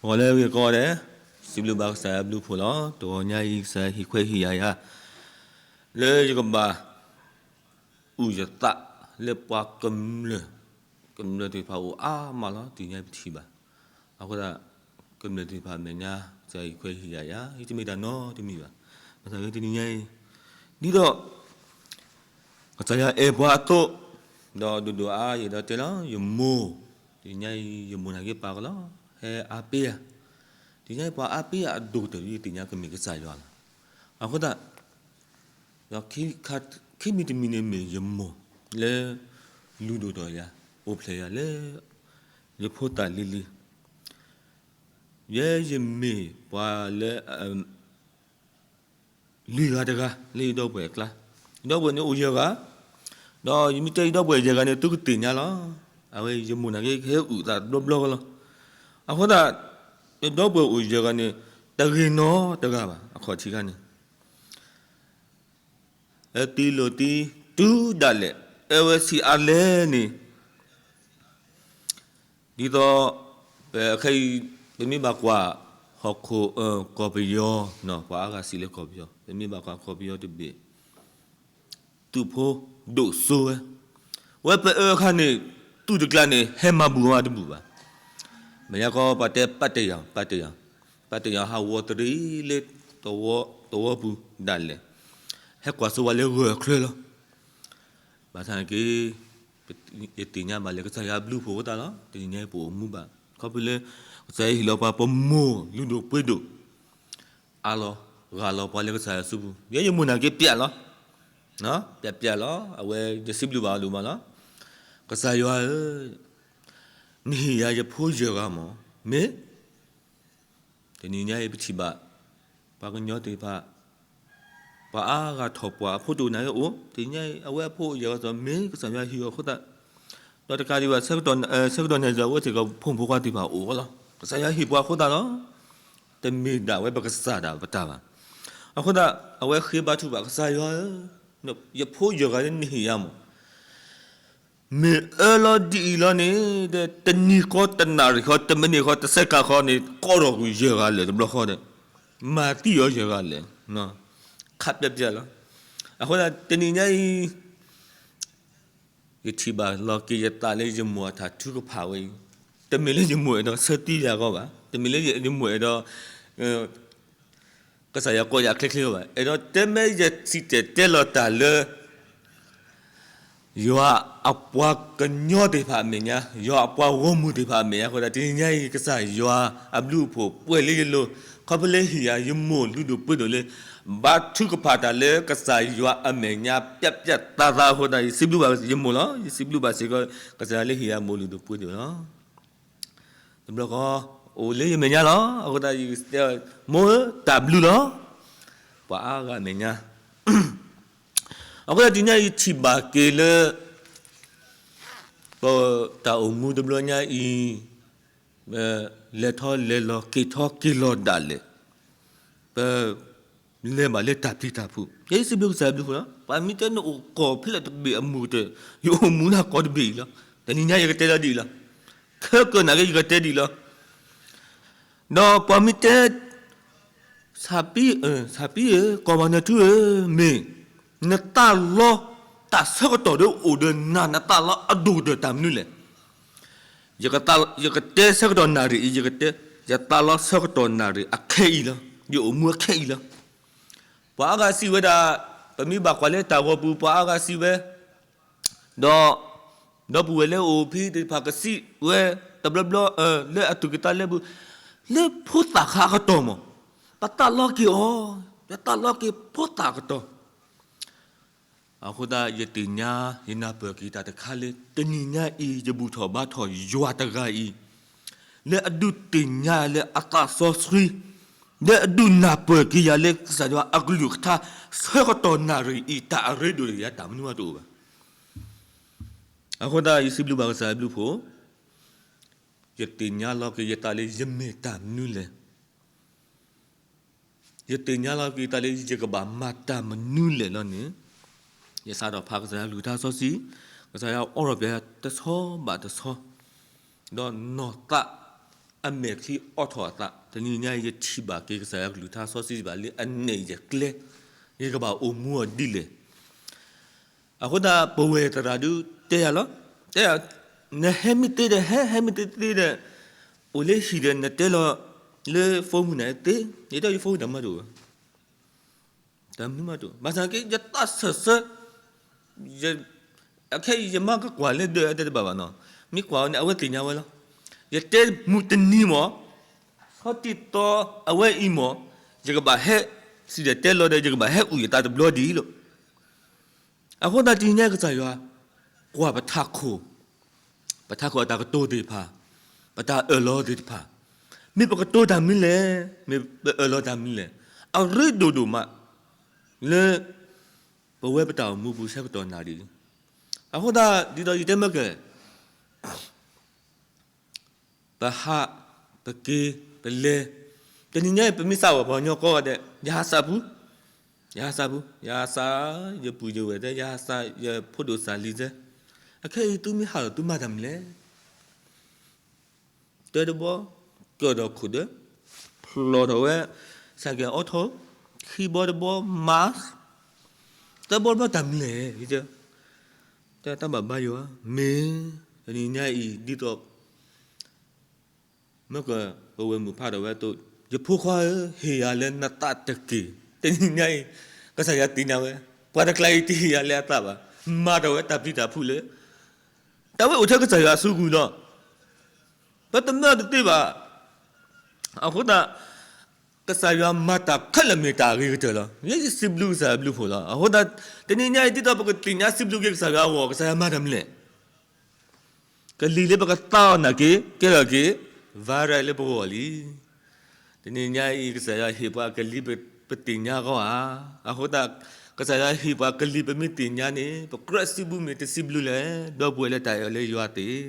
ဂီၤလၢအဂ့ၤကိးဂၤဒဲး, စံးဘျုးဘၣ်ကစၢ်ယွၤအဘျုးအဖှိၣ်လီၤ. တဂီၤညါအံၤ ကစၢ်ယွၤဟ့ၣ်ခွဲးဟ့ၣ်ယာ်ယၤ လၢယကဘၣ်အုၣ်ယသးလၢပှၤကမျၢၢ်, ကမျၢၢ်သ့ၣ်တဖၣ်အိၣ်အါမးလီၤ. တနံၤညါအံၤပထံၣ်ဘၣ်, အဃိသတး ကမျၢၢ်သ့ၣ်တဖၣ်အမဲာ်ညါ ကစၢ်ယွၤဟ့ၣ်ခွဲးဟ့ၣ်ယာ်ယၤ ယတမ့ၢ်တၢ်နီတမံၤဘၣ်. ဘၣ်ဆၣ်က့တနံၤညါအံၤ ဒ်သိး ကစၢ်ယွၤအဲၣ်ပှၤအသိး, ဒီးဒိၣ်ဒိၣ်အါအါယအဲၣ်ဒိးတဲလီၤ ယမိၢ်, တနံၤညါအံၤ ယမိၢ်နာ်က့ပာ်ကလီၤ, ဟဲအါပ့ၤယၤ, တနံၤညါအံၤပှၤအါပ့ၤယၤအဒိၣ်ကတၢၢ် ယသ့ၣ်ညါကမ့ၢ်ကစၢ်ယွၤလီၤ. အဃိသတး ဒီးခံမံၤတမံၤန့ၣ်မ့ၢ်ယမိၢ် လၢ လုၢ်ဒိၣ်ထီၣ်ယၤ, အိၣ်ဖျဲၣ်ယၤလၢ ယဖိသၣ်လံၤလံၤ, ယဲယမ့ၢ်ပှၤလၢ လွံၢ်ဂၤတဂၤလၢယဒီပုၢ်ဝဲၢ်အကျါ, ယဒီပုၢ်ဝဲၢ်န့ၣ်အိၣ်ယဲၢ်ဂၤ, ဒီးယမ့ၢ်တဲယဒီပုၢ်ဝဲၢ်ယဲၢ်ဂၤန့ၣ် သုကသ့ၣ်ညါလီၤ. အဝဲယမိၢ်နာ်က့ကဟဲအုၣ်သးတဘျီဘျီလီၤ. အဃိသတး ယဒီပုၢ်ဝဲၢ်အိၣ်ယဲၢ်ဂၤန့ၣ် တဂ့ၤနီတဂၤဘၣ် အခီၣ်ထံးခါန့ၣ် အသံလိာ်သံ တုၤဒၣ်လဲာ် အဝဲဆံးအါလဲၣ်န့ၣ် ဒ်သိး ပခဲအံၤ ပမ့ၢ်ဘၣ်ကွၢ် ဟီၣ်ခိၣ် ကီၢ်ပယီၤ, ပှၤအါဂၤစံးလၢကီၢ်ပယီၤ, ပမ့ၢ်ဘၣ်ကွၢ်ကီၢ်ပယီၤတဘ့ၣ် သုးဖိဒိၣ်စိဝဲ, ဝဲပအၢအခါန့ၣ် သုးတကျါန့ၣ် ဟဲမၤဘူၣ်ဝဲတဘူၣ်ဘၣ်. မဲာ်ညါကီပာ်တဲပာ်တ့ၢ်ယၤ, ပာ်တ့ၢ်ယၤ, ပာ်တ့ၢ်ယၤဟးဂီၤတရံးလၢ သဝီပူၤဒၣ်လဲာ်, ဟဲကွၢ်စိဝဲလၢဂၢၢ်ချၢလီၤ. ဘၣ်ဆၣ်က့ ယသ့ၣ်ညါဘၣ်လၢကစၢ်ယွၤအဘျုးအဖှိၣ်အဃိသတးလီၤ. တနံၤညါအံၤပအိၣ်မူဘၣ် ခီဖျိလၢ ကစၢ်ယွၤဟ့ၣ်လီၤပှၤပမိၢ်လုၢ်ဒိၣ်ပှ့ၤဒိၣ် အါလီၤဂာ်လီၤပှၤလၢကစၢ်ယွၤစုပူၤ, ယဲယမိၢ်နာ်က့ပျးလီၤ, ပျးပျးလီၤ, အဝဲယစံးဘျုးဘၣ်အီၤဒိၣ်မးလီၤ. ကစၢ်ယွၤဧၢ, နဟ့ၣ်ယၤယဖိယဲၢ်ဂၤမး, မ့ၢ် တနံၤညါအံၤပထံၣ်ဘၣ် ပှၤကညီသ့ၣ်တဖၣ် ပှၤအါဂၤထီၣ်ပှၢ်အဖိတအိၣ်နာ်က့အိၣ်, တနံၤညါအံၤ အဝဲအဖိအိၣ်ယဲၢ်ဂၤအသိး မ့ၢ်ကစၢ်ယွၤဟ့ၣ်အီၤအဃိသတး, ဒီးတကးဒံးဘၣ် ဆၢကတီၢ်နၢ်စၢၤအဝဲသ့ၣ်ကီး ဖိမုၣ်ဖိခွါသ့ၣ်တဖၣ်အိၣ်လီၤ. ကစၢ်ယွၤဟ့ၣ်ပှၤအဃိသတးလီၤ. တမ့ၢ်ဒၣ်ဝဲပကစၢ်ဒၣ်ပတၢ်ဘၣ်. အဃိသတး အဝဲဃ့ဘါထုကဖၣ် ကစၢ်ယွၤဧၢ, ယဖိယဲၢ်ဂၤလၢနဟ့ၣ်ယၤမး မ့ၢ်အၢလီၤဒ်အံၤလီၤန့ၣ်, တနံၤဃီတနၣ်ရံၣ်ဃီ တမံးနံးဃီ တစဲးကးဃီန့ၣ် ကိးထီၣ်ကွံာ်ယဲၢ်ဂၤလၢာ်တဘျီဃီဒီး, မၤသံအီၤယဲၢ်ဂၤလၢာ်, ခးပျးပျးလီၤ. အဃိသတး တနံၤညါအံၤ ယထံၣ်ဘၣ်လီၤက့ၤယသးလၢယမိၢ်အတၢ်ထုကဖၣ်ဝဲအံၤ, တမ့ၢ်လၢယမိၢ်အဲၣ်ဒိးဆၢသံယၤအဂီၢ်ဘၣ်, တမ့ၢ်လၢယမိၢ်အဲၣ်ဒိး ကစၢ်ယွၤကိးယၤချ့ချ့အဂီၢ်ဘၣ်, အဲၣ်ဒိးတဲမ့ၢ်ယစံၣ်တဲၤတဲလီၤတၢ်လၢ ယွၤအပှၤကညီသ့ၣ်တဖၣ်အမဲာ်ညါ, ယွၤအပှၤဂီၢ်မုၢ်သ့ၣ်တဖၣ်အမဲာ်ညါအဃိသတး တနံၤညါအံၤ ကစၢ်ယွၤအဘျုးအဖှိၣ်ပှဲၤလၢယလိၤ, ခီဖျိလၢဟ့ၣ်ယၤယမိၢ်လုၢ်ဒိၣ်ပှ့ၤဒိၣ်လၢ ဘါထုကဖၣ်တၢ်လၢကစၢ်ယွၤအမဲာ်ညါ ပျးပျးသးသးအဃိသတး ယစံးဘျုးဘၣ်ယမိၢ်လီၤ. ယစံးဘျုးဘၣ်စ့ၢ်ကီး ကစၢ်ယွၤလၢဟ့ၣ်ယၤမိၢ်လုၢ်ဒိၣ်ပှ့ၤဒိၣ်လီၤ. တဘျီဃီ အိၣ်လၢယမဲာ်ညါလီၤ. အဃိသတး ယတဲ မိၢ်ဧၢ တၢ်ဘျုးလီၤ. ပှၤအါဂၤအမဲာ်ညါ, အဃိသတး တနံၤညါအံၤ ယထံၣ်ဘၣ်က့ၤလၢ ပတၢ်အိၣ်မူတဘျီညါအံၤ လဲၤထီၣ်လဲၤလီၤ က့ၤထီၣ်က့ၤလီၤဒၣ်လဲာ် ပ လဲၤဘၣ်လၢတၢ်ပျံၤတၢ်ဖုး, ယဲယစံးဘျုးကစၢ်ယွၤဘျုးအဃိလီၤ. ပှၤမ့ၢ်တဲနအိၣ်ကီၢ်ဖဲလဲၣ်တဘ့ၣ်အမုာ်ကတၢၢ်, ယအိၣ်မူလၢကီၢ်တဘ့ၣ်အံၤလီၤ. တနံၤညါယကတဲလီၤဒ်အံၤလီၤ. ခဲကနံၣ်က့ ယကတဲဒ်အံၤလီၤ. ဒီးပှၤမ့ၢ်တဲ ဆၣ်ပံဧၢ, ဆၣ်ပံဧၢ, ကီၢ်မၤနၢၤထူဧၢ, မ့ၢ် နသးလီ တၢ်ဆၢကတီၢ်ဒီးအိၣ်ဒီးနၤ နသးလီအဒိၣ်ကတၢၢ်တၢ်မနုၤလဲၣ်. ယကတဲဆၢကတီၢ်နၣ်ရံၣ်အံၤ ယကတဲ ယသးလီဆၢကတီၢ်နၣ်ရံၣ်အခဲအံၤလီၤ. ယအိၣ်မူအခဲအံၤလီၤ. ပှၤအါဂၤစံးဝဲဒၣ်, ပမ့ၢ်ဘၣ်ကွၢ်လၢတၢ်ဂီၤပူၤ ပှၤအါဂၤစံးဝဲ, ဒီး ဒီပုၢ်ဝဲၢ်လၢအိၣ်ဖဲသ့ၣ်တဖၣ်ကစံးဝဲ တဘျီဘျီ လၢအသူၣ်ကံၢ်သးလဲပူၤ, လၢဖိသၣ်ခါအကတီၢ်မး, ပသးလီက့ၤအီၤ, ပသးလီက့ၤဖိသၣ်အကတီၢ် အဃိသတး ယသ့ၣ်ညါ ယနၢ်ပၢၢ်က့ၤတၢ်တခါလၢ တနံၤညါအံၤ ယဘူၣ်ထီၣ်ဘါထီၣ်ယွၤတဂၤအံၤ, လၢအဒုးသ့ၣ်ညါလၢအသးစီဆှံ, လၢအဒုးနၢ်ပၢၢ်က့ၤယၤလၢကစၢ်ယွၤအကလုၢ်ကထါ ဆၢကတီၢ်နၣ်ရံၣ်အံၤ တၢ်အရ့ဒိၣ်ဒီးယၤတၢ်မနုၤမးတအိၣ်ဘၣ်. အဃိသတး ယစံးဘျုးဘၣ်ကစၢ်ယွၤဘျုးဖှိၣ်, ယသ့ၣ်ညါလီၤက့ၤယသးလၢယမ့ၢ်တၢ်မနုၤလဲၣ်. ယသ့ၣ်ညါလီၤက့ၤယသးလၢ ယကဘၣ်မၤတၢ်မနုၤလဲၣ်လီၤန့ၣ်, ယစးထီၣ်ဖးကစၢ်ယွၤကလုၢ်ကထါစီဆှံ, ကစၢ်ယွၤအိးထီၣ်ပျဲတဆီဘၣ်တဆီ, ဒီးနီၢ်သး အမဲာ်ချံအိးထီၣ်အသး, တနံၤညါအံၤ ယထံၣ်ဘၣ်က့ၤကစၢ်ယွၤကလုၢ်ကထါစီဆှံဘၣ်လၢအနဲၣ်ယကျဲ, ယကဘၣ်အိၣ်မူအီၤဒ်လဲၣ်. အဃိသတးပဝဲသရၣ်ဒုးတဲယၤလီၤ, တဲယၤ, နဟဲမ့ၢ်သ့ဒီးဟဲ, ဟဲမ့ၢ်သ့သ့ဒီး, အိၣ်လၢဟံၣ်ဒီးနတဲလီၤလၢ phone မုၢ်နၤသ့, ယတဲယ phone တၢ်မၤတအိၣ်ဘၣ်, တၢ်မနုၤမးတအိၣ်, ဘၣ်ဆၣ်က့ ယသးစၢၢ်ဆၢ အခဲအံၤယမါကကွၢ်လၢဒၢးအတဲတဘၣ်ဘၣ်နီၤ, မ့ၢ်ကွၢ်အီၤန့ၣ် အဝဲသ့ၣ်ညါဝဲလီၤ. ယတဲမုၢ်တနံၤမး, ဆီတံၢ်သီအဝဲအံၤမး, ယကဘၣ်ဟဲ စံၣ်တဲၤတဲလီၤဒီး ယကဘၣ်ဟဲအုၣ်ယသးတဘျီဒံးလီၤ. အဃိသတးတနံၤညါကစၢ်ယွၤ ကွၢ်ပထးခိၣ်, ပထးခိၣ်အတၢ်ကတိၤသ့ၣ်တဖၣ်, ပတၢ်အၢၣ်လီၤသ့ၣ်တဖၣ်, မ့ၢ်ပကတိၤတၢ်မနုၤလဲၣ်, မ့ၢ်ပအၢၣ်လီၤတၢ်မနုၤလဲၣ်, အရ့ဒိၣ်ဒိၣ်မး လၢ ပဝဲပတၢ်အိၣ်မူပူၤဆၢကတီၢ်နၣ်ရံၣ်, အဃိသတး ဒ်သိးယတဲမ့ၢ်ကဲ ပဟး, ပက့ၤ, ပလဲၤ, တနံၤညါအံၤ ပမ့ၢ်စးဝဲပှၤကညီကိးဂၤဒဲး, ယဟးစးပူၤ, ယဟးစးပူၤ, ယဟးစး, ယပုၢ်ယဝဲၢ်သ့ၣ်, ယဟးစး, ယဖိဒိၣ်စၢ်လံၤသ့ၣ်, အခဲအံၤသုမ့ၢ်ဟးဒီးသုမၤတၢ်မနုၤလဲၣ်. တၢတဘီ, ကၢၢ်ဒီးခိၣ်ဒၢ, ဖျိးထီၣ်ဝဲ, စးကဲၤအိးထီၣ်, ခံဘီတဘီ, mask, တၢဘီတဘီတၢ်မနုၤလဲၣ်, တၢ်တဘၣ်ဘါယွၤ, မ့ၢ်, တနံၤညါအံၤဒ်သိး မ့ၢ်ကပဝဲမုၢ်ဖးထီၣ်ဝဲအသိး, ယဖိခွါဧၢ, ဟ့ၣ်ယၤလၢနသးတက့ၢ်. တနံၤညါအံၤ, ကစၢ်ယွၤသ့ၣ်ညါဝဲ, ပှၤတကျါအံၤတဟ့ၣ်ယၤလၢအသးဘၣ်, မၤထီၣ်ဝဲတၢ်ပျံၤတၢ်ဖုးလၢ တၢ်ဝဲအိၣ်ထဲကစၢ်ယွၤအစုပူၤဒီး, ပတမၢတသ့ဘၣ်. အဃိသတး, ကစၢ်ယွၤမၤတၢ်ခဲလၢာ်မ့ၢ်တၢ်အဂ့ၤကတၢၢ်လီၤ. ယဲယစံးဘျုးကစၢ်ယွၤအဘျုးအဖှိၣ်လီၤ. အဃိသတး, တနံၤညါအံၤဒ်သိးပကသ့ၣ်ညါစံးဘျုးက့ၤကစၢ်ယွၤအဂီၢ် ကစၢ်ယွၤမၤတၢ်မနုၤလဲၣ်. ကလံၤလၢပကသါအီၤနာ်က့, ကဲထီၣ်က့ၤ, virus လၢပဂီၢ်လံ. တနံၤညါအံၤ ကစၢ်ယွၤဟ့ၣ်ပှၤကလံၤပသ့ၣ်ညါအဂီၢ်ဧါ. အဃိသတး, ကစၢ်ယွၤဟ့ၣ်ပှၤကလံၤပမ့ၢ်သ့ၣ်ညါန့ၣ် ပကြၢးစံးဘျုးမ့ၢ်တစံးဘျုးလဲၣ်, ဒီပုၢ်ဝဲၢ်လၢတၢ်အဲၣ်အီၤလၢယွၤသ့ၣ်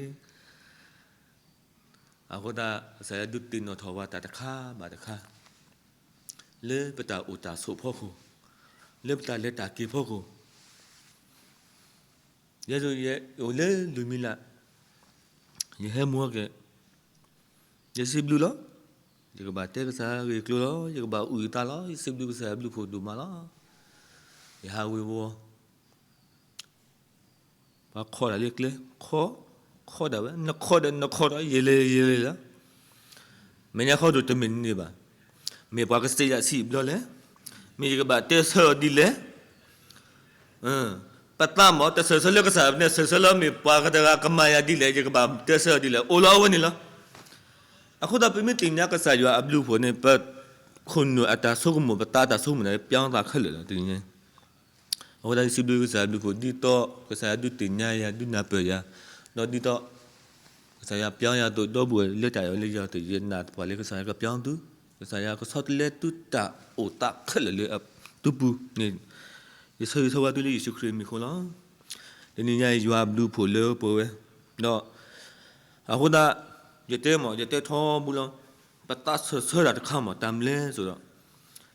အဃိသတး ကစၢ်ယွၤဒုးသ့ၣ်နီၣ်ထီၣ်ဝဲတၢ်တခါဘၣ်တခါ လၢပတၢ်အိၣ်တၢ်ဆိးဖီခိၣ်, လၢပတၢ်လဲၤတၢ်က့ၤဖီခိၣ်, ယဲဒၣ်ယအိၣ်လၢလွံၢ်မံလး, ယဟဲမူကဲ, ယစံးဘျုးလီၤ. ယကဘၣ်တဲကစၢ်ဂ့ၢ်ကျိၤလီၤ, ယကဘၣ်အုၣ်ယသးလီၤ, ယစံးဘျုးကစၢ်ယွၤဘျုးဖှိၣ်ဒိၣ်မးလီၤ. ယဟးဝ့ၤဝီၤ ပှၤခိးတၢ်လၢကျဲ, ခိး, ခိးဒၣ်ဝဲ, နခိးဒီးနခိးဒီး ယလဲၤယလဲၤလီၤ. မဲာ်ညါခီဒိၣ်တမ့ၢ်န့ၣ်ဘၣ်. မ့ၢ်ပှၤကစံးယၤဆံးဘျီလဲၣ်, မ့ၢ်ယကဘၣ်တဲဆၢအီၤဒ်လဲၣ်. ပသးမ့ၢ်တဆၢဆၢလၢကစၢ်န့ၣ် ဆၢဆၢလၢမ့ၢ်ပှၤတဂၤကမၤယၤဒ်လဲၣ်, ယကဘၣ်တဲဆၢအီၤဒ်လဲၣ်, အိၣ်လီၤအဝဲန့ၣ်လီၤ. အဃိသတး ပမ့ၢ်သ့ၣ်ညါကစၢ်ယွၤအဘျုးအဖှိၣ်န့ၣ် ပခိၣ်နူာ်အတၢ်ဆိကမိၣ် ပသးအတၢ်ဆိကမိၣ်န့ၣ် ပၠီသးခဲလၢာ်လီၤ တနံၤညါ အဃိသတး စံးဘျုးကစၢ်ယွၤဘျုးဖှိၣ် ဒ်သိး ကစၢ်ယွၤဒုးသ့ၣ်ညါယၤ ဒုးနၢ်ပၢၢ်ယၤ, ဒီးဒ်သိး ကစၢ်ယွၤပၠီယၤအသိး ဒီပုၢ်ဝဲၢ်လၢတၢ်အဲၣ်လၢယၤသ့ၣ် ယနာ်သပှၢ်လၢကစၢ်ယွၤကပၠီသု, ကစၢ်ယွၤကဆီတလဲသုတၢ်အိၣ်သးခဲလၢာ်လၢသုပူၤန့ၣ် ယဆၢဂ့ၤဆၢဝါသုလၢယ့ၣ်ၡူးခရံာ်အမံၤအဃိလီၤ. တနံၤညါအံၤ ယွၤအဘျုးအဖှိၣ်လၢပဝဲ, ဒီး အဃိသတး ယတဲမ့ၢ် ယတဲထီဘိလီၤ, ပသးဆၢဆၢတၢ်တခါမ့ၢ် တၢ်မနုၤလဲၣ်စိဒီး,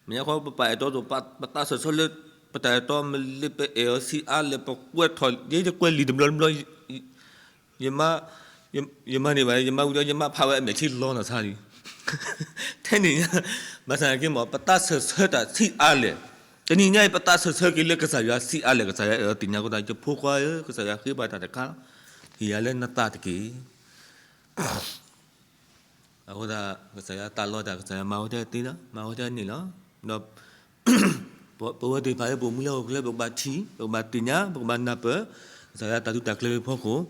မ့ၢ်ညါခီပပာ်အဲၣ်တီအသိး ပသးဆၢဆၢလၢ ပတၢ်အဲၣ်တီမ့ၢ်လၢပအဲၣ်အီၤဆံးအါလဲၣ် ပကွဲးထီၣ် ယဲယကွဲးလံာ်တဘျီတဘျီ ယမါ, ယမါန့ၣ်ဘၣ် ယမါဝံၤဒီး ယမါဖးဝဲအမဲာ်ထံလီၤနီၢ်ဆါလံ. ထဲန့ၣ်ညါ ဘၣ်ဆၣ်က့မ့ၢ် ပသးဆၢဆၢတၢ်ဆံးအါလဲၣ်, တနံၤညါအံၤ ပသးဆၢဆၢက့ၤလၢကစၢ်ယွၤဆံးအါလဲၣ် ကစၢ်ယွၤအဲၣ်အီၤသ့ၣ်ညါအဃိသတး ယဖိခွါဧၢ ကစၢ်ယွၤဃ့ဘၣ်တၢ်တခါ, ဟ့ၣ်ယၤလၢနသးတက့ၢ်. အဃိသတး ကစၢ်ယွၤသးလီတၢ် ကစၢ်ယွၤမၤဝဲတၢ်သ့လီၤ မၤဝဲတၢ်န့ၣ်လီၤ. ဒီး ပဝဲသ့ၣ်တဖၣ်လၢပအိၣ်မူလၢဟီၣ်ခိၣ်ချၢ ပကဘၣ်ထံၣ် ပကဘၣ်သ့ၣ်ညါ ပကဘၣ်နၢ်ပၢၢ် ကစၢ်ယွၤတၢ်ဒုးတၢ်ကျဲၤဖီခိၣ်,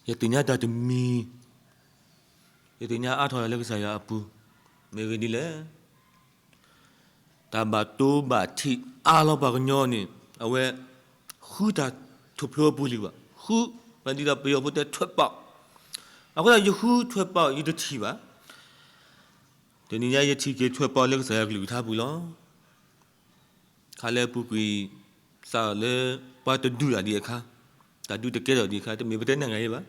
ယသ့ၣ်ညါတၢ်တမံၤ, ယသ့ၣ်ညါအါထီၣ်လၢကစၢ်ယွၤအပူၤ, မ့ၢ်ဂ့ၢ်ဒ်လဲၣ် တၢ်ဘၣ်တိဘၣ်ထံးအါလီၤပှၤကညီန့ၣ် အဝဲ ဃုတၢ်ထူၣ်ဖျိအပူၤလံဘၣ်, ဃု, ဒ်သိးပယီၤဖိတဲ ထွက်ပေါက်, အဃိသတးယဃု ထွက်ပေါက် ယတထံၣ်ဘၣ်. တနံၤညါယထံၣ်က့ၤ ထွက်ပေါက် လၢကစၢ်ယွၤကလုၢ်ကထါပူၤလီၤ. ခါလၢအပူၤကွံာ် စးလၢ ပှၤတဒုးတၢ်ဒံးအခါ, တၢ်ဒုးတကဲထီၣ်ဒံးအခါ တမ့ၢ်ပတဲနၢ်ဂၤယဲဘၣ်,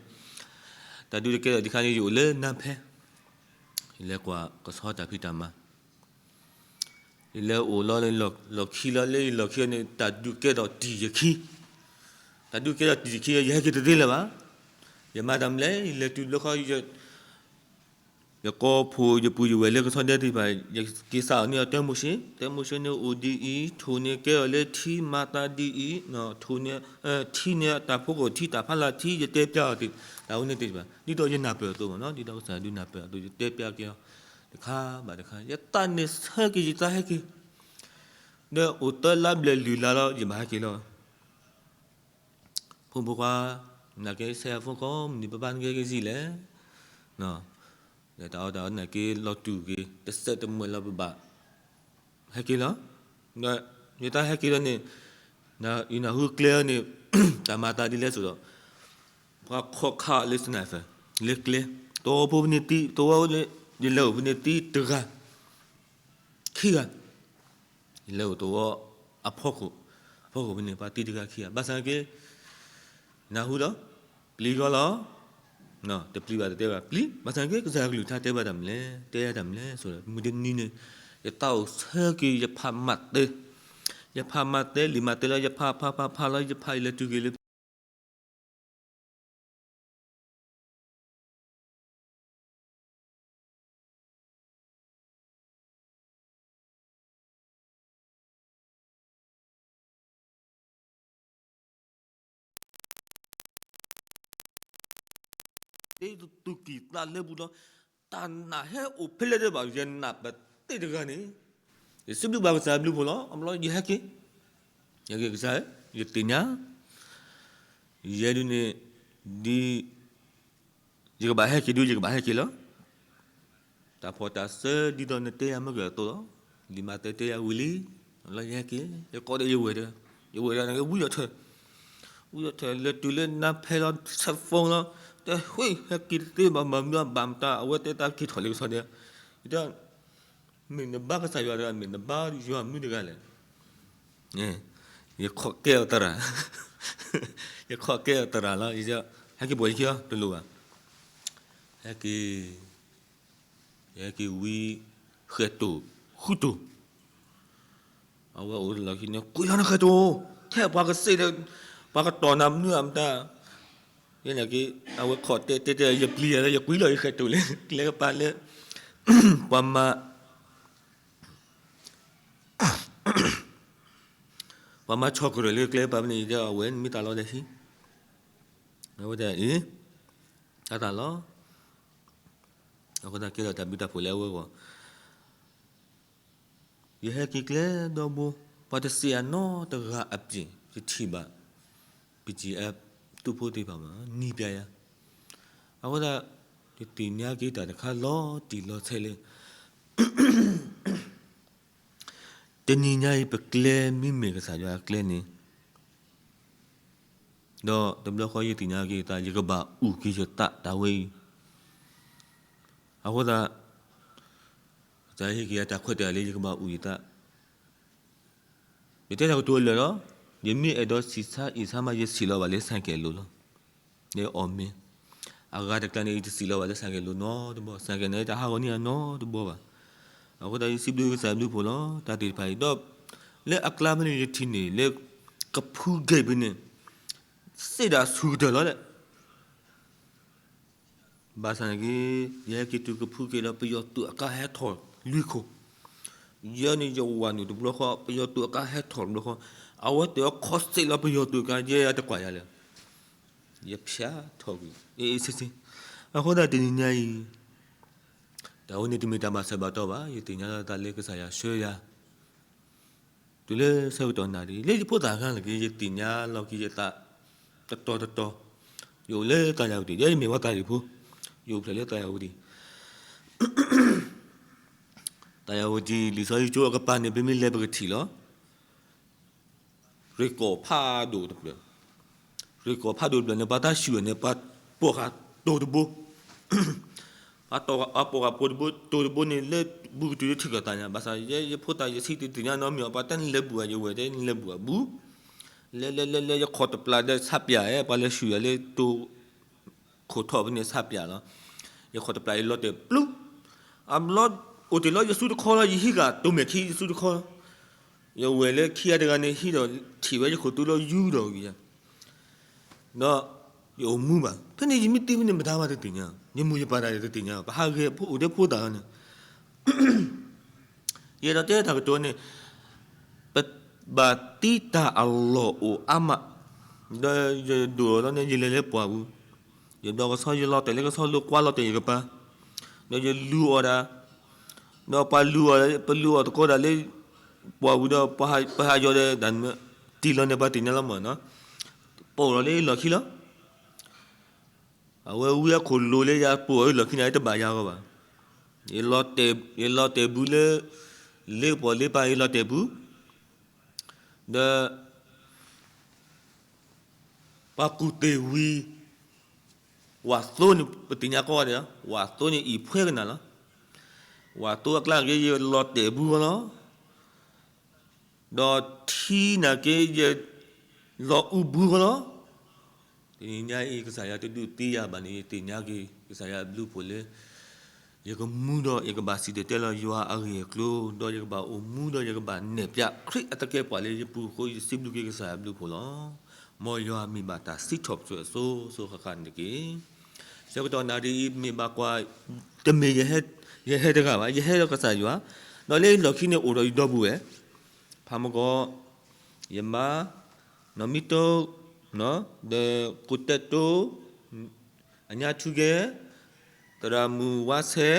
တၢ်ဒုးတကဲထီၣ်ဒံးအခါန့ၣ် ယအိၣ်လၢနါဖဲ, ယလဲၤကွၢ်ကဆီတၢ်ဖံးတၢ်မၤ ယလဲၤအိၣ်လီၤလၢလီၢ်ခံလီၤ လၢယလီၢ်ခံန့ၣ် တၢ်ဒုးကဲထီၣ်တံၢ်ယခံ, တၢ်ဒုးကဲထီၣ်တံၢ်ယခံ ယဟဲက့ၤတသ့လၢၤဘၣ်. ယမၤတၢ်မနုၤလဲၣ်, ယလဲၤတုၤတဘျီဃီ ယကိးဖှိၣ်ယပုၢ်ယဝဲၢ်လၢကဆီဒဲသ့ၣ်တဖၣ်, ယက့ၤစးအီၤန့ၢ်အီၤတၢမိၤၡ့, တၢမိၤၡ့န့ၣ်အိၣ်ဒ်အံၤ, ထိၣ်န့ၣ်ကဲအီၤလၢထံ မၤသးဒ်အံၤ, ထိၣ်န့ၣ်, ထံန့ၣ်တၢ်ဖိကီၢ်ထံ တၢ်ဖးလၢ်ထံ ယတဲပျးအီၤသ့ၣ်, တၢ်ဝဲန့ၣ်သ့ၣ်တဖၣ် ဒ်သိးယနၢ်ပၢၢ်အသိးမ့ၢ်နီၤ, ဒ်သိးကစၢ်ယွၤဒုးနၢ်ပၢၢ်အသိး ယတဲပျးက့ၤအီၤ တခါဘၣ်တခါ, ယသးန့ၣ်ဆၢက့ၤ ယသးဟဲက့ၤ, ဒီးအိၣ်သၢလါဘျဲၣ်လွံၢ်လါလီၤ ယဘၣ်ဟဲက့ၤလီၤ. ဖိမုၣ်ဖိခွါ, နာ်က့ ဆဲးအဖိကိးမုၢ်နံၤ ပဘၣ်နကဲက့ၤစံးလဲၣ်, ဒီးတၢ်အီၣ်တၢ်အီနာ်က့ လီၤတူာ်က့ၤ တစဲးတမှဲၤလီၤ ပဘၣ်ဟဲက့ၤလီၤ. ဒီးယတၢ်ဟဲက့ၤလီၤန့ၣ်, ယနၢ်ဟူကျဲအီၤန့ၣ် တၢ်မၤသးဒ်လဲၣ်စိၤဒီး ပှၤခိးခးအီၤလၢ sniper လၢကျဲ, သဝီဖိဖဲန့ၣ်သံ, သဝီလၢယလဲၤအိၣ်ဖဲန့ၣ်သံ တဂၤ ခံဂၤ, ယလဲၤအိၣ်သဝီအဖီခိၣ်, အဖီခိၣ်ဖဲန့ၣ် ပှၤသံတဂၤခံဂၤ, ဘၣ်ဆၣ်က့ နၢ်ဟူဒီး ပျံၤဂီၤလီၤ, တပျံၤဘၣ်တတဲဘၣ် ပျံၤ, ဘၣ်ဆၣ်က့ ကစၢ်ယွၤကလုၢ်ကထါတဲဘၣ်တၢ်မနုၤလဲၣ်, တဲယၤတၢ်မနုၤလဲၣ်စိၤဒီး မုၢ်တနံၤန့ၣ် ယသးအိၣ်ဆၢက့ၤ ယဖးမၤသဲ, ယဖးမၤသဲ လံာ်မၤသဲလီၤ, ယဖးဖးဖးဖးလီၤ, ယဖးယလဲၤတုၤက့ၤလၢ တ့သူၣ်ကံၢ်သးလဲပူၤလီၤ, တၢ်နာ်ဟဲအိၣ်ဖဲလဲၣ်တဘၣ် ယနာ်ပသ့ၣ်တဂၤန့ၣ်, ယစံးဘျုးဘၣ်ကစၢ်ဘျုးဖှိၣ်လီၤ, အဘျီယဟဲက့ၤ, ယဟဲက့ၤကစၢ်, ယသ့ၣ်ညါ, ယဲဒုးန့ၣ်, ဒ် ယကဘၣ်ဟဲက့ၤဒုး ယကဘၣ်ဟဲက့ၤလီၤ. တၢ်ဖှီၣ်တၢ်စၢဒ်သိးနတဲယၤမ့ၢ်ကဲအသိးလီၤ. လံာ်မၤသဲတဲယၤဝံၤလံ, လီၤယဟဲက့ၤ, ယကိးဒီးယဝဲၢ်ဒီး, ယဝဲၢ်ဒီးန့ၣ် ဝံယီၣ်ထၢၣ်, ဝံယီၣ်ထၢၣ်လဲၤတုၤလၢနါဖဲလီၤ ဆဲးဖိလီၤ, တဲ ဟဲက့ၤတသ့ဘၣ် မၤမနုၤဘၣ်မတၤ အဝဲတဲတၢ်က့ၤထီၣ်လၢကဆီဒဲး, ယတဲ မ့ၢ်နဘါကစၢ်ယွၤတဂၤ မ့ၢ်နဘါယွၤမနုၤတဂၤလဲၣ်. ယခိးကဲအီၤသရၣ်, ယခိးကဲအီၤသရၣ်လီၤ. ဟဲက့ၤပိာ်ယခံအီၤ တလိၣ်ဘၣ်. ဟဲက့ၤ, ယဟဲက့ၤဝံၤ ဃဲၤတိၢ်, ဃုတိၢ်, အဝဲအိၣ်လီၢ်ခံန့ၣ် ကွံာ်လီၤနဃဲၤတိၢ်, ထဲပှၤကစ့ၢ်ဒီး ပှၤကတီၢ်နၤမနုၤအမတၤ ယဲန့ၣ်က့ အဝဲခိးတဲတဲတဲ ယပျံၤယၤလၢ ယကွံာ်လီၤယဃဲၤတိၢ်လၢကျဲကပၤလၢ ပှၤမၤ, ပှၤမၤဆီၣ်ကရၢၢ်လၢကျဲကပၤဖဲန့ၣ် ယတဲအဝဲ နမ့ၢ်သးလီၤဒီးဟံၣ်, အဝဲတဲအံၤ, တၢ်သးလီၤ. အဃိသတးကဲထီၣ်တၢ်ဘျုးတၢ်ဖှိၣ်လၢအဝဲအဂီၢ် ယဟဲက့ၤကျဲဒီဘိ, ပှၤတစံးယၤနီတဂၤအပျ့ၤ ယထံၣ်ဘၣ် BGF သုးဖိသ့ၣ်တဖၣ်မး နံၤပျဲယၤ, အဃိသတး ယသ့ၣ်ညါက့ၤတၢ်တခါလီၤတံၢ်လီၤဆဲးလၢ တနံၤညါအံၤ ပကျဲမ့မ့ၢ်ကစၢ်ယွၤအကျဲန့ၣ် ဒီးတဘျီဃီယသ့ၣ်ညါက့ၤယသး ယကဘၣ်အုၣ်က့ၤယသးတၢ်ဝဲအံၤ, အဃိသတး ကစၢ်ယွၤဟ့ၣ်က့ၤယၤတၢ်ခွဲးတၢ်ယာ်လၢယကဘၣ်အုၣ်ယသး, ယတဲတၢ်ကတိၤလၢာ်လီၤ. ယမ့ၢ်အဲၣ်ဒိးဆံးဆါအံၣ်ဆါမး ယဆံးလီၤဘၣ်လၢ ဆိုင်ကယ် အလိၤလီၤ. လၢအီၣ်မ့ၢ် အဂၤတကျါန့ၣ် ယတဆံးလီၤဘၣ်လၢ ဆိုင်ကယ် အလိၤနီတဘီ, ဆိုင်ကယ် န့ၣ် တဟးဂီၤန့ၢ်ယၤနီတဘီဘၣ်. အဃိသတး ယစံးဘျုးကစၢ်ဘျုးဖှိၣ်လီၤ တၢ်သ့ၣ်တဖၣ်အံၤ ဒီး လၢအကျါဖဲန့ၣ် ယထံၣ်န့ၢ်လၢ ကဖူက့ၤဖဲန့ၣ် စ့ၢ်ဒၣ်ဆူၣ်ကတၢၢ်လီၤလဲၣ်. ဘၣ်ဆၣ်န့ၣ်က့ ယဟဲက့ၤတုၤကဖူက့ၤလီၤ ပယီၤသုးအကါဟဲထီၣ်လွံၢ်ခိၣ်, ယဲန့ၣ်ယဝၤနုာ်တဘျီဃီ ပယီၤသုးအကါဟဲထီၣ်တဘျီဃီ, အဝဲသ့ၣ်အခိးစ့ၢ်လီၤပယီၤသုးအကါ ယဲယတကွၢ်ယၤလၢ ယဖျါထီၣ်ကွံာ် အ့ၣ်အ့ၣ်ဆ့ဆ့. အဃိသတးတနံၤညါအံၤ တၢ်ဝဲန့ၣ်တမ့ၢ်တၢ်ဘၣ်ဆၢဘၣ်တီၢ်ဘၣ်, ယသ့ၣ်ညါလီၤသးလၢကစၢ်ယွၤဆှၢယၤ တုၤလၢဆၢကတီၢ်နၤဒ်အံၤ လၢယဖိသၣ်ခါန့ၣ်က့ ယသ့ၣ်ညါလီၤက့ၤယသး တတီၤတတီၤ, ယအိၣ်လၢသးယၤဝတံၣ်, ယဲယမ့ၢ်ဝဲသးရံၣ်ဖိ, ယအိၣ်ဖျဲၣ်လၢသးယၤဝတံၣ်, သးယၤဝတံၣ် လံာ်စီဆှံကၠိအကပၤန့ၣ် ပမ့ၢ်လဲၤပကထံၣ်လီၤ. ရ့ၣ်ကီၢ်ဖးဒိၣ်တဖျၢၣ်, ရ့ၣ်ကီၢ်ဖးဒိၣ်တဖျၢၣ်န့ၣ် ပှၤတၢ်ဆူၣ်န့ၣ် ပှၤပိာ်ဃာ်တိၤတဘိ, ပှၤပိာ်ဃာ်ပိၤတဘိ တိၤတဘိန့ၣ် လၢဘူးကတုၤလၢထံကီၢ်သးညါ, ဘၣ်ဆၣ်ယဲယဖိသၣ်ယဆံးတသ့ၣ်ညါနီတမံၤ, ပှၤတဲနလဲၤဘူးဧါ, ယဝဲၢ်တဲနလဲၤဘူးဧါဘူး, လဲၤလဲၤလဲၤလဲၤ ယခိးတပျၢ်ဒီးဆးပၠးဧါ, ပှၤလဲၤဆူၣ်ယၤလၢတိၤ ခိၣ်ထီၣ်ဖဲန့ၣ်ဆးပၠးလီၤ. ယခိးတပျၢ်အံၤလီၤတဲာ်ပျူၤ, အဘျီ အိၣ်တ့ၢ်လီၤယစုတခီလီၤ, ယဟံးဃာ်တိၤမဲာ်ခံယစုတခီလီၤ. ယဝဲၢ်လၢခံဂၤတဂၤန့ၣ် ဟံးဒီးထံၣ်ဝဲယခိၣ်သူလီၤယူဒီးဂ့ၤ, ဒီး ယအိၣ်မူဘၣ်. ဖဲန့ၣ်ယမ့ၢ်တ့ဖဲန့ၣ် မတၤမးတသ့ၣ်ညါ, ယမိၢ်ယပၢ်တၢ်ယတသ့ၣ်ညါ, ပဟးဂဲၤအိၣ်ဒီးဖိသၣ်လီၤန့ၣ်. ယအဲၣ်ဒိးတဲတၢ်ကတိၤန့ၣ်, ပဘၣ်သံတၢ်အလီၢ်အိၣ်အါမး, ဒီးယဒိၣ်ထီၣ်လီၤန့ၣ် ယလဲၤလၢပှၢ်ပူၤ, ယဒိးကဆီ ယလီၤတဲာ်လၢကဆီလိၤ ကွၢ်လီၤတဲာ်ယကပၤ, ဒီးယလူၤအီၣ်ဒၣ်, ဒီးပှၤလူၤအီၣ်, ပလူၤအီၣ်သကိးဒၣ်လၢပှၢ်ပူၤဒီး ပှၤဟးယီၤဒီးတၢ်န့ၣ် တံၢ်လီၤန့ၣ် ပှၤသ့ၣ်ညါလီၤမးနီၤ, ပအိၣ်လီၤလၢလီၢ်ခံလီၤ. အဝဲဝံအခိၣ်လိၤလၢယၤ ပအိၣ်လၢလီၢ်ခံန့ၣ် တဘၣ်ယၤဂီၢ်ဘၣ်. ယလီၤတဲာ်ဘူးလၢ လ့ပီၢ်လ့ပၤ ယလီၤတဲာ်ဘူး, ဒီး ပှၤကူၣ်သ့ၣ်ဝံၤ ဝၣ်သိန့ၣ် ပသ့ၣ်ညါကိးဂၤဒဲးလီၤ. ဝၣ်သိန့ၣ်အံၤဖှဲကနၣ်လီၤ. ဝၣ်သိအကျါက့ ယလီၤတဲာ်ဘူးဂီၢ်လီၤ. ဒီးထံနာ်က့ ယလီၤအူဘူးဂီၢ်လီၤ. တနံၤညါအံၤ ကစၢ်ယွၤတဒုးသံယၤဘၣ်န့ၣ် ယသ့ၣ်ညါက့ၤ ကစၢ်ယွၤအဘျုးအဖှိၣ်လၢ ယကမူဒီးယကဘၣ်စံၣ်တဲၤတဲလီၤယွၤအဂ့ၢ်အကျိၤ, ဒီးယကဘၣ်အိၣ်မူဒီးယကဘၣ်နဲၣ်ဖျါ ခရံာ်အတကဲပှၤလၢယပူၤအဃိ ယစံးဘျုးက့ၤကစၢ်ယွၤအဘျုးအဖှိၣ်လီၤ. မ်ယွၤမ့ၢ်ဘၣ်တၢ်စံးထီၣ်ပတြၢၤအစိၤစိၤဃၣ်ဃၣ်န့ၣ်တက့ၢ်. ဆၢကတီၢ်နၣ်ရံၣ်အံၤ မ့ၢ်ဘၣ်ကွၢ် တမ့ၢ်ယဟဲ, ယဟဲတဂၤဘၣ်, ယဟဲဒီးကစၢ်ယွၤ, ဒီးလၢလီၢ်ခံန့ၣ်အိၣ်ဒီးယဒီပုၢ်ဝဲၢ်, ဖးမကီၢ်, ယမါ, နီၢ်မံတိ, ဒီးကိးတဲာ်တိ, အညါထူကဲ, သရၣ်မုၣ်ဝါဆဲ,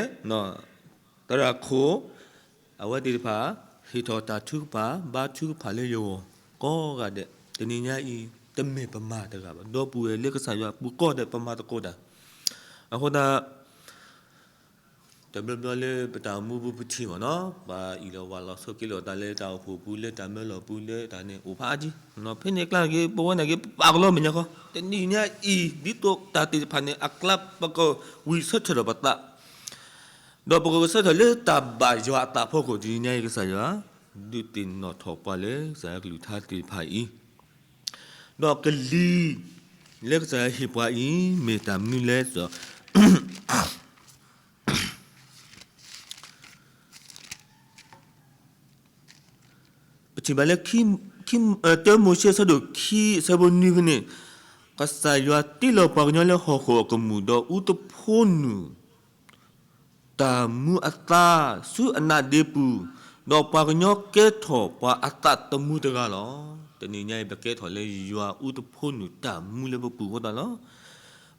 သရၣ်ခိၣ်, အဝဲသ့ၣ်တဖၣ် ဟ့ၣ်ထီၣ်တၢ်ထုကဖၣ် ဘါထုကဖၣ်လၢယဂီၢ်ကိးဂၤဒဲး, တနံၤညါအံၤ တမ့ၢ်ပမၤတဂၤဘၣ်, ဒီပုၢ်ဝဲၢ်လၢကစၢ်ယွၤအပူၤကိးဂၤဒဲး ပမၤသကိးတၢ်, အဃိသတး တဘျီဘျီလၢပတၢ်အိၣ်မူပူၤပထံၣ်မးနီၤ, ပှၤအံၣ်လိာ်ဝၤလိာ်ဆိးက့လိာ်သးလၢတၢ်အိၣ်ဖှိၣ်ပူၤ လၢတၢ်မၢလီၢ်ပူၤ လၢတၢ်န့ၣ်အိၣ်ဖးအါကံ, ဖဲန့ၣ်အကျါက့ ပဝဲနာ်က့ ပပာ်ကလီမဲာ်ညါခီ, တနံၤညါအံၤ ဒ်သိးတၢ်သ့ၣ်တဖၣ်န့ၣ် အကျါပကဝံၣ်ဆၢထၢၣ်ဒီးပသး, ဒီးပကဂုာ်ဆၢထၢၣ်လၢတၢ်ဘၣ်ယွၤအသးဖီခိၣ် တနံၤညါအံၤ ကစၢ်ယွၤ ဒုးသ့ၣ်နီၣ်ထီၣ်ပှၤလၢကစၢ်ယွၤကလုၢ်ကထါသ့ၣ်တဖၣ်အံၤ, ဒီးကလံၤလၢကစၢ်ယွၤဟ့ၣ်ပှၤအံၤ မ့ၢ်တၢ်မနုၤလဲၣ်ဒီး ပထံၣ်ဘၣ်လၢ ခံ, တၢမိၤၡ့ အဆၢဒိၣ်ခံ အဆၢဖိနွံဖဲန့ၣ်, ကစၢ်ယွၤတ့လီၤပှၤကညီလၢဟီၣ်ခိၣ်အကမူၣ် ဒီးအူသဖှိနုာ် တၢ်မူအသါဆူအနါဒ့ပူၤ, ဒီးပှၤကညီကဲထီၣ်ပှၤအသးသမူတဂၤလီၤ. တနံၤညါအံၤ ပကဲထီၣ်လၢယွၤအူသဖှိနုာ်တၢ်မူလၢပပူၤအဃိသတးလီၤ.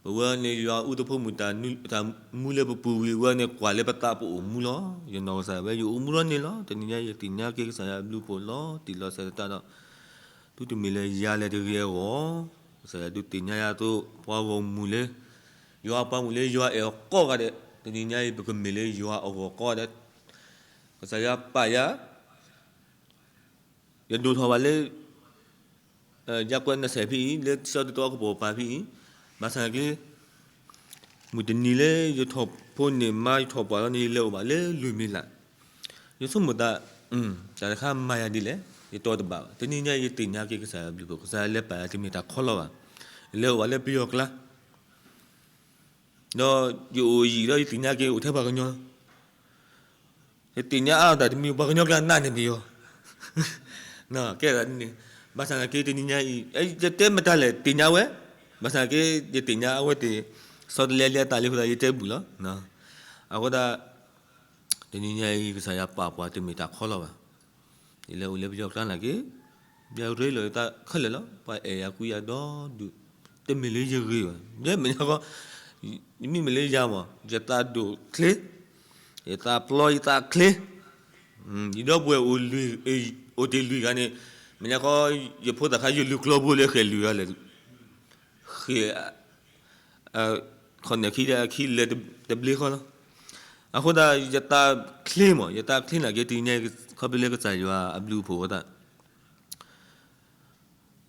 ပဝဲန့ၣ်ယွၤအူသဖှိမုၢ်တၢ်မူလၢပပူၤဝံၤ ဝဲန့ၣ်ကွၢ်လၢပသးပအိၣ်မူလီၤ. ယနီၢ်ကစၢ်ဝဲ ယအိၣ်မူလီၤန့ၣ်လီၤ. တနံၤညါယသ့ၣ်ညါက့ၤကစၢ်ယွၤအဘျုးအဖှိၣ်လီၤတံၢ်လီၤဆဲးသတးဒီး သုတမ့ၢ်လၢယၤလဲၣ်တဂ့ၤအဂီၢ်, ကစၢ်ယွၤဒုးသ့ၣ်ညါယၤအသိး ပှၤဂီၢ်မုၢ်လၢ ယွၤအပှၤမုၣ်လၢယွၤအဲၣ်အီၤကိးဂၤဒဲး, တနံၤညါအံၤ ပကမ့ၢ်လၢယွၤအဂီၢ်ကိးဂၤဒဲး, ကစၢ်ယွၤပာ်ယၤ ယဒိၣ်ထီၣ်ဘၣ်လၢ ယၤကွဲးနဆဲးဖဲအံၤ လၢတၢ်တတီအကပိာ်ပၤဖဲအံၤ, ဘၣ်ဆၣ်က့ မုၢ်တနံၤလၢယထီၣ်ဖိန့ၣ်မါ ယထီၣ်ပှၢ်လီၤန့ၣ် ယလဲၤအိၣ်ဘၣ်လၢလွံၢ်မံၤလး, ယဆိကမိၣ်သး တၢ်တခါမၤယၤဒ်လဲၣ်, ယတီတဘၣ်ဘၣ်. တနံၤညါယသ့ၣ်ညါက့ၤကစၢ်ယွၤအဘျုးအဖှိၣ်, ကစၢ်ယွၤလဲၤပာ်ယၤတမ့ၢ်တၢ်ခီလီၤဘၣ်. ယလဲၤအိၣ်ဘၣ်လၢပယီၤကျါ ဒီးယအိၣ်ယံာ်ဒီးယသ့ၣ်ညါက့ၤအိၣ်ထဲပှၤကညီလီၤ. ယသ့ၣ်ညါအါထီၣ်တၢ်တမံၤ ပှၤကညီကျါနာ်န့ၢ်ပယီၤ, ကဲဒ်န့ၣ်, ဘၣ်ဆၣ်သနာ်က့တနံၤညါအံၤ ယတဲမတၤလဲၣ်သ့ၣ်ညါဝဲ, ဘၣ်ဆၣ်သနာ်က့ ယသ့ၣ်ညါအဝဲသ့ၣ် ဆီတလဲလၢအသးလံအဃိသတး ယတဲဘူၣ်လီၤ. အဃိသတး တနံၤညါအံၤ ကစၢ်ယွၤပာ်ပှၤတမ့ၢ်တၢ်ခီလီၤဘၣ်. ယလဲၤအိၣ်လၢပယီၤကျါနာ်က့ ယရ့လိာ်ယသးခဲလၢာ်လီၤ. ပှၤအဲၣ်ယၤကွံယၤဒီဒူၣ်, တမ့ၢ်လၢယဂ့ၤဘၣ်. ယမ့ၢ်ညါဃီ, ယမ့မ့ၢ်လၢယၤမး ယသးဒိၣ်ချ့, ယသးပျီယသးချ့, ယဒီပုၢ်ဝဲၢ် အိၣ်တ့ၢ်လွံၢ်ဂၤန့ၣ်, မ့ၢ်ညါဃီ ယဖိသၣ်ခါ ယလူၤကျီဘိလၢဃဲၣ်လွံၢ်ဂၤလဲၣ်, ဃဲၣ် ခီၣ်နၢၣ်ခံဒီးခံလဲၤတဘျ့ဃီလီၤ. အဃိသတး ယသးချ့မး, ယသးချ့နာ်က့ တနံၤညါ ခီဖျိလၢကစၢ်ယွၤအဘျုးအဖှိၣ်အဃိသတး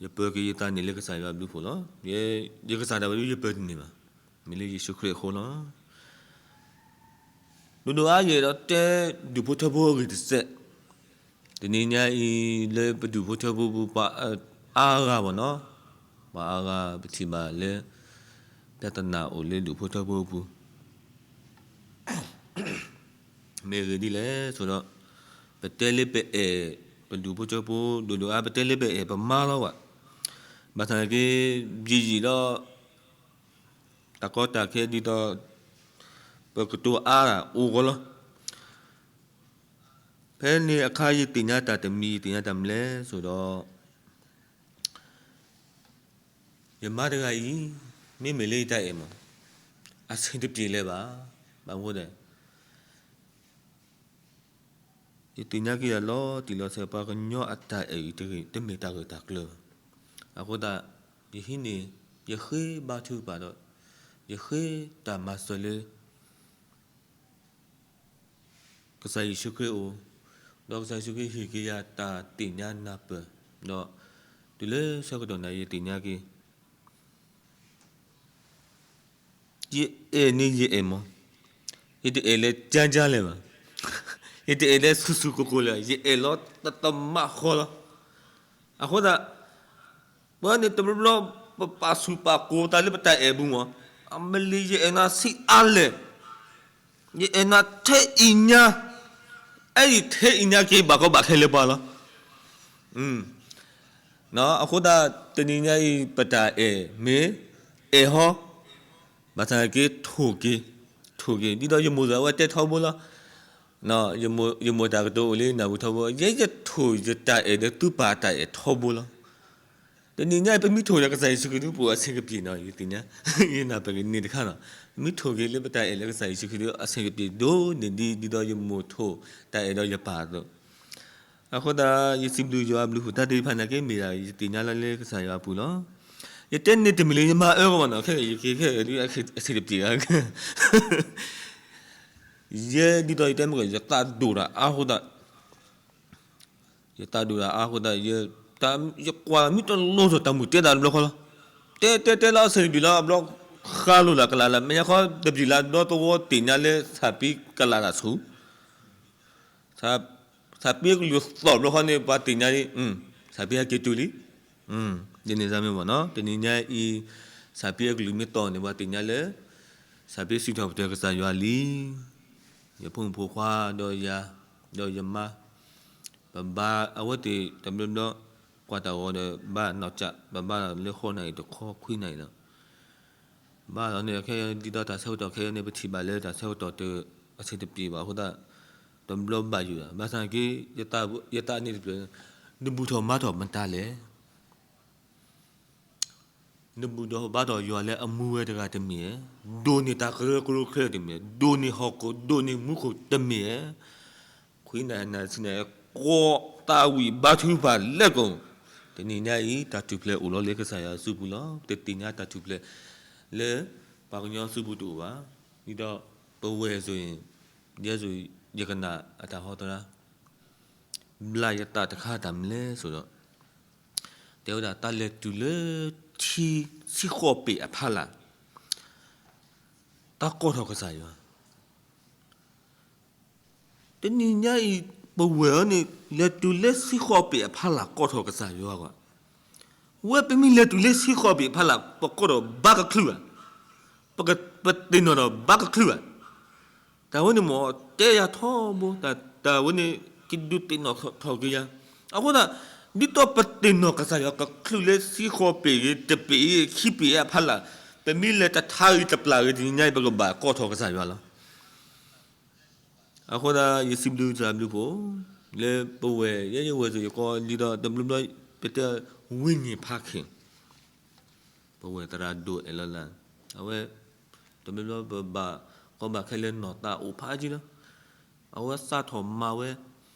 ယပၢၤက့ၤယသးန့ၣ်လၢကစၢ်ယွၤအဘျုးအဖှိၣ်လီၤ. ယကစၢ်ဒၣ်ဝဲဒၣ် ယပၢၤတန့ၢ်ဘၣ်, မ့ၢ်လၢယ့ၣ်ၡူးခရံာ်အဃိလီၤ. ဒိၣ်ဒိၣ်အါယဲၢ်ဒီးတဲ ဒူၣ်ဖိထၢဖိအဂ့ၢ်တစဲး, တနံၤညါအံၤ လၢပဒူၣ်ဖိထၢဖိပူၤ ပှၤအါဂၤမးနီၤ, ပှၤအါဂၤပထံၣ်ဘၣ်လၢ ပြဿနာအိၣ်လၢဒူၣ်ဖိထၢဖိပူၤ မ့ၢ်ဂ့ၢ်ဒ်လဲၣ်ဆိဒီး ပတဲလၢပအဲၣ်ပဒူၣ်ဖိထၢဖိ ဒိၣ်ဒိၣ်အါ ပတဲလၢပအဲၣ်ပမါလီၤဘၣ်. ဘၣ်ဆၣ်သနာ်က့ ယံာ်ယံာ်ဒီး တၢ်ကီတၢ်ခဲဒ်သိး ပကတိၤအါအိၣ်ဂီၢ်လီၤ. ဖဲန့ၣ်အခါယသ့ၣ်ညါတၢ်တမံၤ ယသ့ၣ်ညါတၢ်မနုၤလဲၣ်ဆိဒီး ယမါတဂၤအံၤ မ့မ့ၢ်လၢယတၢ်အဲၣ်မး အဆင်တပြေလၢၤဘၣ်. ဘၣ်မနုၤဒီး ယသ့ၣ်ညါက့ၤယၤလီၤတံၢ်လီၤဆဲး ပှၤကညီအတၢ်အဲၣ်အံၤတဂ့ၤ တမ့ၢ်တၢ်ဂ့ၢ်တၢ်ကျၢၤဘၣ်. အဃိသတး ယဟံးန့ၢ် ယဃ့ဘါထုကဖၣ်ဒီး ယဃ့တၢ်မၤစၢၤလၢ ကစၢ်ယ့ၣ်ၡူးခရံာ်အအိၣ်, ဒီးကစၢ်ယ့ၣ်ၡူးခရံာ်ဟ့ၣ်က့ၤယၤတၢ်သ့ၣ်ညါနၢ်ပၢၢ်, ဒီးတုၤလၢဆၢကတီၢ်နၤ ယသ့ၣ်ညါက့ၤ ယအဲၣ်န့ၣ်ယအဲၣ်မး, ယတအဲၣ်လၢကၠါကၠါလဲၣ်ဘၣ်, ယတအဲၣ်လၢဆူၣ်ဆူၣ်ကိၢ်ကိၢ်လဲၣ်, ယအဲၣ်လီၤတသမးဃီလီၤ. အဃိသတး ပှၤန့ၣ်တဘျီဘျီ ပပာ်ဆူၣ်ပာ်ကိၢ်တၢ်လၢပတၢ်အဲၣ်ပူၤမး, အမ့ၢ်လၢယအဲၣ်နၤဆံးအါလဲၣ်, ယအဲၣ်နၤထဲအံၤညါ, အဲၣ်ယထဲအံၤညါက့ၤဘၣ်ကီဘၣ်ခဲလၢပှၤလီၤ. အဃိသတး တနံၤညါအံၤ ပတၢ်အဲၣ်မ့ၢ်အဲၣ်ဟီ, ဘၣ်ဆၣ်က့ၤထိၣ်က့ၤ, ထိၣ်က့ၤ ဒ်သိးယမိၢ်သးဝဲတဲထီဘိလီၤ. ယမိၢ်တၢ်ကတိၤအိၣ်လၢနၢ်ပူၤထီဘိ, ယဲယထိၣ်ယတၢ်အဲၣ်ဒီးသုပၢ်တၢ်အဲၣ်ထီဘိလီၤ. တနံၤညါအံၤ ပမ့ၢ်ထိၣ်ဒီးကစၢ်ယ့ၣ်ၡူးခရံာ်ဒုး ပအိၣ်အဆင်ကပံာ်နီၤ, ယသ့ၣ်ညါ, ယနၢ်ပၢၢ်က့ၤန့ၣ်တခါနီၤ, ပမ့ၢ်ထိၣ်က့ၤလၢပတၢ်အဲၣ်လၢကစၢ်ယ့ၣ်ၡူးခရံာ်ဒုး အဆင်ကပံာ်ဒိၣ်န့ၢ်ဒံး ဒ်သိးယမိၢ်ထိၣ်တၢ်အဲၣ်ဒီးယပၢ်အသိး အဃိသတး ယစံးဘျုးယွၤအဘျုးအဖှိၣ် တၢ်သ့ၣ်တဖၣ်နာ်က့မ့ၢ်ဒၣ် ယသ့ၣ်ညါလၢလၢကစၢ်ယွၤအပူၤလီၤ. ယတဲန့ၣ်တမ့ၢ်လၢယမၤအၢကီးဘၣ်နီၤ, ခဲအံၤယက့ၤခဲအံၤဒုး အဆင်တပံာ်ဘၣ်. ယဲဒ်သိးယတဲမ့ၢ်ကီး ယသးဒိၣ်တၢ်အါဃိသတး, ယသးဒိၣ်တၢ်အါဃိသတး ယကွၢ်မ့ၢ်တလိၣ်ဒီးတၢ်မုၢ်တဲတၢ်တဘျီဃီလီၤ. တဲတဲတဲလၢအဆင်တပံာ်လီၤ, အဘျီ ဃါလိာ်လၢကလးလၢ မဲာ်ညါခီတပံာ်လၢ ဒီသဝီသ့ၣ်ညါလၢ ဆၣ်ပ့ကလးတၢ်ဆူၣ် ဆၣ်ပ့ကလုာ်သီၣ်ဘျီဃီန့ၣ် ပှၤသ့ၣ်ညါလံ, ဆၣ်ပ့ဟဲက့ၤတုၤလံ. ဒ်န့ၣ်စ့ၢ်မ့ၢ်ဘၣ်နီၤ, တနံၤညါအံၤ ဆၣ်ပ့အကလုာ်မ့ၢ်သီၣ်န့ၣ် ပှၤသ့ၣ်ညါလၢ ဆၣ်ပ့စံးထီၣ်ပတြၢၤကစၢ်ယွၤလံ. ယဖိမုၣ်ဖိခွါဒီးယၤ, ဒီးယမါ, ပဘါအဝဲသ့ၣ်တဘျီဘျီ ကွၢ်တၢ်ဂီၤဒီး ဘါနီၢ်ကၠး ပဘါလီၤလၢဃိးနၣ်ရံၣ်တခီခွံနၣ်ရံၣ်လီၤ. ဘၣ်လီၤန့ၣ် ခဲအံၤဒ်သိးတၢ်ဆၢကတီၢ်ခဲအံၤန့ၣ် ပထံၣ်ဘၣ်လၢတၢ်ဆၢကတီၢ်တအဆင်တပြေဘၣ်အဃိသတး တဘျီဘၣ်ယိၣ်ဒၣ် ဘၣ်ဆၣ်က့ ယသးန့ၣ်တဖျၢၣ် နဘူၣ်ထီၣ်မၤထီၣ်မတၤလဲၣ်. နဘူၣ်ထီၣ်ဘါထီၣ်ယွၤလၢအမူဝဲတဂၤတမ့ၢ်ဧါ, ဒိးန့ၢ်တၢ်ကရၢကရိချၢတမ့ၢ်, ဒိးန့ၢ်ဟီၣ်ခိၣ် ဒိးန့ၢ်မူခိၣ်တမ့ၢ်ဧါ. ခွံနၣ်ရံၣ်ဆံနၣ်ရံၣ် ကိးသးဝံၣ်ဘါထုကဖၣ်လဲၤကိး, တနံၤညါအံၤ တၢ်ထူၣ်ဖျဲးအိၣ်လီၤလၢကစၢ်ယွၤစုပူၤလီၤ. ပတသ့ၣ်ညါတၢ်ထူၣ်ဖျဲးလၢ ပှၤကညီစုပူၤတအိၣ်ဘၣ်. ဒ်သိးပဝဲၢ်အသိးန့ၣ် ယဲသိး ယကနၣ်အတၢ်ဟီသရၣ် ဘျးယသးတခါတၢ်မနုၤလဲၣ်ဆိဒီး တဲဝဲဒၣ်တၢ်လဲၤတုၤလၢထံဆံဃိးပ့ၤအဖီလာ် တၢ်ကိးထီၣ်ကစၢ်ယွၤ. တနံၤညါအံၤ ပဝဲၢ်အံၤန့ၣ် လဲၤတုၤလၢဆံဃိးပ့ၤအဖီလာ်ကိးထီၣ်ကစၢ်ယွၤကွၢ်. ဝဲပမ့ၢ်လဲၤတုၤလၢဆံဃိးပ့ၤအဖီလာ် ပကိးထီၣ်ဘါကချုးဧါ, ပက, ပသ့ၣ်နီၣ်ထီၣ်ဘါကချုးဧါ. တၢ်ဝဲန့ၣ်မ့ၢ်တဲယၤထီဘိ, တၢ်ဝဲန့ၣ် ကဒုးသ့ၣ်နီၣ်ထီၣ်က့ၤယၤ. အဃိသတး ဒ်သိးပသ့ၣ်နီၣ်ကစၢ်ယွၤကချုးလၢဆံဃိးပ့ၤဂ့ၤ တပ့ၤဂ့ၤ ခံပ့ၤအဖီလာ်, ပမ့ၢ်လဲၤတထါဂ့ၤတပျၢ်ဂ့ၤ တနံၤညါအံၤ ပကဘၣ်ကိးထီၣ်ကစၢ်ယွၤလီၤ. အဃိသတး ယစံးဘျုးတၢ်ဘျုးဖှိၣ် လၢပဝဲၢ် ယဲယဝဲၢ်သိးယကိးလံဒီး တဘျီဘျီ ပတဲဝိညာဉ်ဖခင် ပဝဲၢ်သရၣ်ဒိၣ်အဲၣ်လီၤလၢ်, အဝဲ တဘျီဘျီပဘၣ်ကီဘၣ်ခဲလၢာ်နီၢ်သးအိၣ်ဖးကံလီၤ. အဝဲစးထီၣ်မၤဝဲ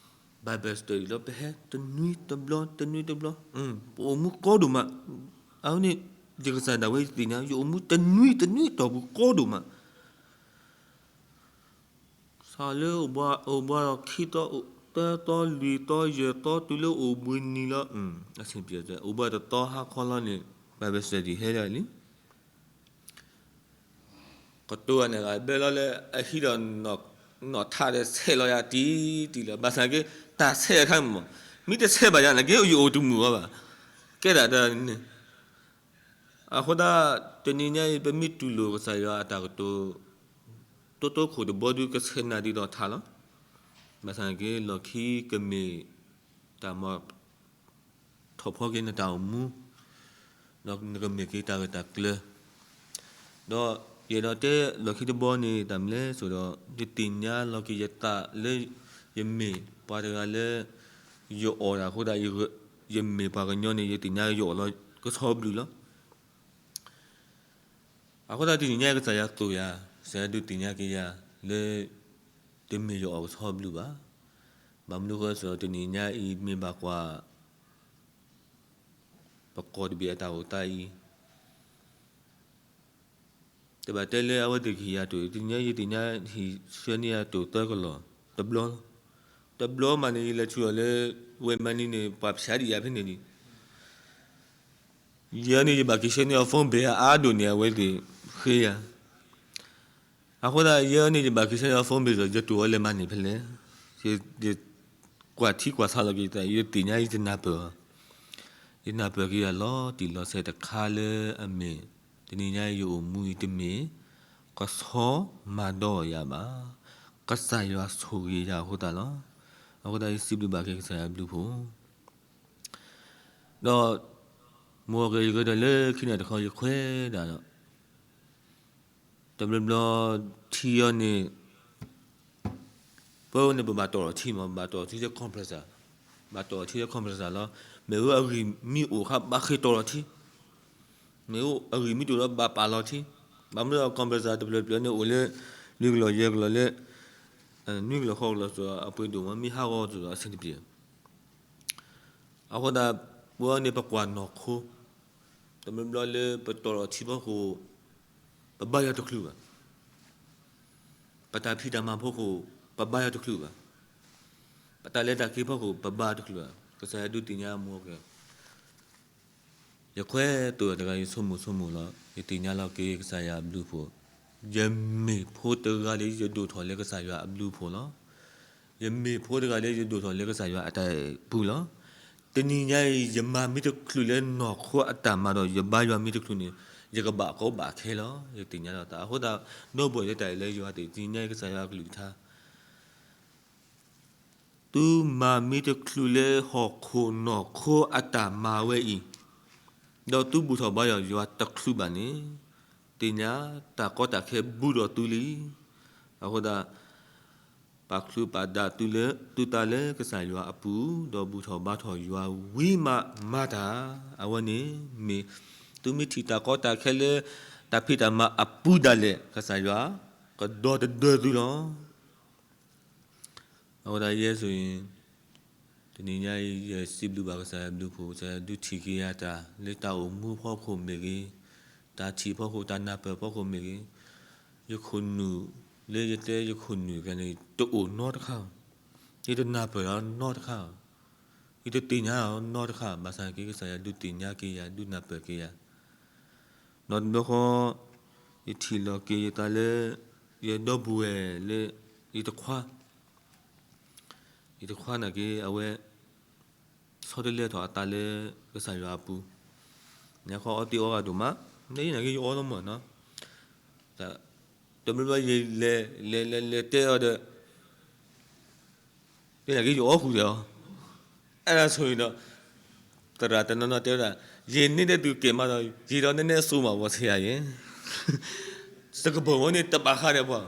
Bible study လီၤ. ပဟဲတနွံတဘျီ တနွံတဘျီ, ပအိၣ်မူကီဒိၣ်မး. အဝဲန့ၣ် ယကစၢ်ဒၣ်ဝဲယသ့ၣ်ညါ ယအိၣ်မူတနွံတနွံတီၢ်ပူၤကီဒိၣ်မး. စးလၢအိၣ်ဘှီအိၣ်ဘှီဒီးခံသီ, သၢသီ, လွံၢ်သီ, ယဲၢ်သီ, တုၤလၢအိၣ်ဘှံးနံၤလီၤ. အဆင်ပြေ, အိၣ်ဘှီတသီဟါခီလီၤန့ၣ် Bible study ဟဲဒၣ်လံ. ကတိၤအန့ၣ်ဂ့ၤ ဘဲလီၤလၢအဟံးဒီး နီၢ်ထးဒီးဆဲးလီၤယၤတံၢ်တံၢ်လီၤ. ဘၣ်ဆၣ်က့ တၢ်ဆဲးအခါမး, မ့ၢ်တဆဲးဘၣ်ယၤန့ၣ်က့ ယအိၣ်တမုာ်အီၤဘၣ်. ကဲဒၣ်တၢ်န့ၣ် အဃိသတး တနံၤညါအံၤ ပမ့ၢ်တူၢ်လိာ်ကစၢ်ယွၤအတၢ်ကတိၤ တိတိခိၣ်တဘီဒုး ကဆဲးနၤဒ်သိးထးလီၤ. ဘၣ်ဆၣ်က့ လီၢ်ခံကမ့ၢ်တၢ်မၤထီၣ်ဖီက့ၤနတၢ်အိၣ်မူ, ဒီးနကမ့ၢ်က့ၤတၢ်ဂၢၢ်တၢ်ကျၢၤ, ဒီး ယအဲၣ်ဒိးတဲလီၢ်ခံတဘီန့ၣ် တၢ်မနုၤလဲၣ်ဆိဒီး ယသ့ၣ်ညါလီၤက့ၤယသးလၢ ယမ့ၢ်ပှၤတဂၤလၢ ယအီၣ်တၢ်အဃိသတး ယမ့ၢ်ပှၤကညီန့ၣ် ယသ့ၣ်ညါယအီၣ်လီၤကဆီဘျုးလီၤ. အဃိသတးတနံၤညါအံၤ ကစၢ်ယွၤသိၣ်ယၤ, ကစၢ်ယွၤဒုးသ့ၣ်ညါက့ၤယၤလၢ တမ့ၢ်ယအီၣ်ကဆီဘျုးဘၣ်. ဘၣ်မနုၤဃိလဲၣ်ဆိဒီး တနံၤညါအံၤမ့ၢ်ဘၣ်ကွၢ် ပကီၢ်တဘ့ၣ်အတၢ်အိၣ်သးအံၤ တဘၣ်တဲလၢအဝဲသ့ၣ်ကဟ့ၣ်ယၤတိၢ်, တနံၤညါယသ့ၣ်ညါဟ့ၣ်ဆှၢန့ၢ်ယၤတိၢ်သၢကလီၢ်, တဘျီလီၤ. တဘျီမးန့ၣ် ယလဲၤဆူအီၤလၢ ဝဲမၤနံန့ၣ် ပှၤဖၠးဒံးယၤဖဲန့ၣ်လံ. ယဲန့ၣ်ယဘၣ်က့ၤဆှၢန့ၢ်အီၤ phone bill အါဒိၣ်န့ၣ် အဝဲသ့ၣ်ဃ့ယၤ. အဃိသတး ယဲန့ၣ်ယဘၣ်က့ၤဆှၢန့ၢ်အီၤ phone bill ဒီး ယတိၢ်အီၤလဲၤမၤန့ၢ်ဖဲလဲၣ်. ယကွၢ်ထံကွၢ်ဆးလီၤက့ၤသး ယသ့ၣ်ညါယတနၢ်ပၢၢ်အီၤ, ယနၢ်ပၢၢ်က့ၤယၤလီၤတံၢ်လီၤဆဲးတခါလၢအမ့ၢ် တနံၤညါအံၤယအိၣ်မူအံၤတမ့ၢ် ကဆီမၤဒီးယၤဘၣ်, ကစၢ်ယွၤဆိၣ်ဂ့ၤယၤအဃိသတးလီၤ. အဃိသတးယစံးဘျုးဘၣ်က့ၤကစၢ်ယွၤအဘျုးအဖှိၣ် ဒီး မိၢ်ဂ့ၤယဂ့ၤဒီးလၢခံန့ၣ်တခီ ယခွဲးဒၣ်ဒီး တဘျီဘျီထံအီၤန့ၣ် ပဝဲန့ၣ်ပဘၣ်တီၢ်ထံမး, ဘၣ်တီၢ်ထံလၢ compressor, ဘၣ်တီၢ်ထံလၢ compressor လီၤ. မ့ၢ်ဝဲအဂံၢ်မံအိၣ်အခါ ဘၣ်ဃ့ၢ်တီၢ်လီၤထံ, မ့ၢ်ဝဲအဂံၢ်မံတအိၣ်ဒီးဘၣ်ပာ်လီၤထံ, ဘၣ်မနုၤဒီး compressor တဖျၢၣ်တဖျၢၣ်န့ၣ်အိၣ်လၢ လွံၢ်ကလီၢ်ယဲၢ်ကလီၢ်လၢ နွံကလီၢ်ဃိးကလီၢ်စ့ၢ်ကီး အပှ့ၤဒိၣ်မး မ့ၢ်ဟးဂီၤစ့ၢ်ကီး အဆင်တပြေ အဃိသတး ပဝဲန့ၣ်ပကွၢ်နီၢ်ခိ, တဘျီဘျီလၢပတီၢ်ထံဖီခိၣ် ပဘါယွၤတချုးဘၣ်, ပတၢ်ဖံးတၢ်မၤဖီခိၣ် ပဘါယွၤတချုးဘၣ်, ပတၢ်လဲၤတၢ်က့ၤဖီခိၣ် ပဘါတချုးဘၣ်. ကစၢ်ယွၤဒုးသ့ၣ်ညါမိၢ်ဂ့ၤ ယခွဲးသိၣ်တဂၤ ယဆိကမိၣ်ဆိကမိၣ်လီၤ. ယသ့ၣ်ညါလီၤက့ၤကစၢ်ယွၤအဘျုးအဖှိၣ်, ယမ့ၢ်ဖိတဂၤလၢယဒိၣ်ထီၣ်လၢကစၢ်ယွၤအဘျုးအဖှိၣ်လီၤ. ယမ့ၢ်ဖိတဂၤလၢယဒိၣ်ထီၣ်လၢကစၢ်ယွၤအတၢ်အဲၣ်ပူၤလီၤ. တနံၤညါအံၤ ယမၤမ့ၢ်တချုးလၢနီၢ်ခိအတၢ်မၤဒီး ယဘါယွၤမ့ၢ်တချုးန့ၣ် ယကဘၣ်ကီဘၣ်ခဲလီၤ. ယသ့ၣ်ညါလီၤသးအဃိသတး ဒီပုၢ်ဝဲၢ်လၢတၢ်အဲၣ်လၢယွၤသ့ၣ် တနံၤညါအံၤကစၢ်ယွၤအကလုၢ်ကထါ သုမၤမ့ၢ်တချုးလၢဟီၣ်ခိၣ်နီၢ်ခိအတၢ်မၤဝဲအံၤ, ဒီးသုဘူၣ်ထီၣ်ဘါယွၤယွၤတချုးဘၣ်န့ၣ်, သ့ၣ်ညါတၢ်ကီတၢ်ခဲဘူးဒီးသုလံ. အဃိသတး ပာ်ချုးပာ်ဒၣ်သုလၢ သုသးလၢကစၢ်ယွၤအပူၤ, ဒီးဘူၣ်ထီၣ်ဘါထီၣ်ယွၤဝံၤမးမၤတၢ်, အဝဲန့ၣ်မ့ၢ် သုမ့ၢ်ထံၣ်တၢ်ကီတၢ်ခဲလၢ တၢ်ဖံးတၢ်မၤအပူၤဒၣ်လဲာ် ကစၢ်ယွၤကဒီသဒၢသုလီၤ. အဃိသတးယဲဆိအံၤ တနံၤညါအံၤ ယစံးဘျုးဘၣ်ကစၢ်ယွၤအဘျုးအဖှိၣ်, ကစၢ်ယွၤဒုးထံၣ်က့ၤယၤတၢ် လၢတၢ်အိၣ်မူဖီခိၣ်မ့ၢ်ဂ့ၤ, တၢ်ထံၣ်ဖီခိၣ် တၢ်နၢ်ပၢၢ်ဖီခိၣ်မ့ၢ်ဂ့ၤ, ယခိၣ်နူာ် လၢယတဲယခိၣ်နူာ်တဂၤန့ၣ် တအိၣ်နီတခါ, ယတနၢ်ပၢၢ်အီၤနီတခါ, ယတသ့ၣ်ညါအီၤနီတခါ, ဘၣ်ဆၣ်က့ၤကစၢ်ယွၤဒုးသ့ၣ်ညါက့ၤယၤ ဒုးနၢ်ပၢၢ်က့ၤယၤ ဒီးတဘျီဃီ ယထံၣ်လီၤက့ၤယသးလၢ ယဒီပုၢ်ဝဲၢ်လၢ ယတခွါ, ယတခွါနာ်က့ၤ အဝဲ ဆီတလဲထီၣ်အသးလၢကစၢ်ယွၤအပူၤ, ညါခီအီသံးအီဂၤဒိၣ်မး, နနာ်က့ၤယအီလီၤမၢ်နီၤ, တဘျီဘျီယလဲၤ လဲၤ လဲၤ လဲၤတဲအီၤဒီး တဲနာ်က့ၤယအီဃုာ်ဒီးအီၤ, အဲၣ်ဒိးဆိၣ်ဂ့ၤဒီး သရၣ်တနီၤနီၤတဲဝဲဒၣ်, ယန့ၢ်ဒဲးသုးကဲၤမးဒီး ယံာ်ဒီးနနဲၣ်စိမး ဝီၤဆံးယၤယဲ, စကပၤဝဲန့ၣ်တဘၣ်ဃးဒီးပှၤ,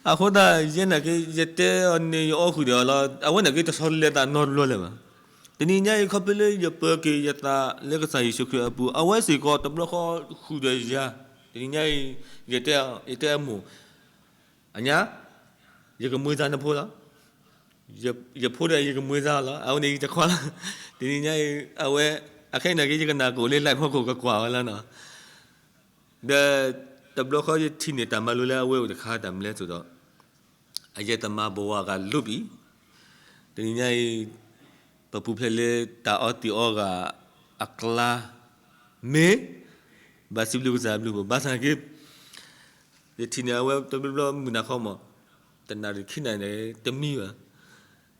အဃိသတး ယဲနာ်က့ၤ ယတဲအီၤန့ၣ် ယအီဃုာ်ဒီးအီၤလီၤ, အဝဲနာ်က့ၤတဆီတလဲသးနီတဘျီလၢၤဘၣ်. တနံၤညါအံၤ ခီဖျိလၢယပၢၤက့ၤယသးလၢကစၢ်ယ့ၣ်ၡူးခရံာ်အပူၤ အဝဲစ့ၢ်ကီးတဘျီဃီဃုာ်ဒီးယၤ, တနံၤညါအံၤ ယတဲ ယတဲအမိၢ် အညါ, ယကမွေးစားနဖိလီၤ, ယဖိဒီးယကမွေးစားလီၤ, အဝဲန့ၣ်ယတခွါလီၤ, တနံၤညါအံၤ အဝဲ အခဲအံၤနာ်က့ၤ ယကနၣ်ကအိၣ်လၢ live ဖီခိၣ် ကကွၢ်ဝဲလီၤနီၤ, ဒီးတဘျီဃီယထံၣ်န့ၢ်တၢ်မၤလိလၢအဝဲအိၣ်တခါ တၢ်မနုၤလဲၣ်ဆိဒီး အယဲၢ်သမါဘဝဂၤလိၣ်ဘၣ်အံၤ, တနံၤညါအံၤ ပပူၤဖျဲးလၢတၢ်အီသံးအီဂၤအကျါ မ့ၢ် ဘၣ်စံးဘျုးကစၢ်အဘျုးအဖှိၣ် ဘၣ်ဆၣ်က့ၤ ယထံၣ်န့ၢ်အဝဲတဘျီဘျီမုၢ်နၤခီမး တနၣ်ရံၣ်ခံနၣ်ရံၣ်န့ၣ် တမံဘၣ်,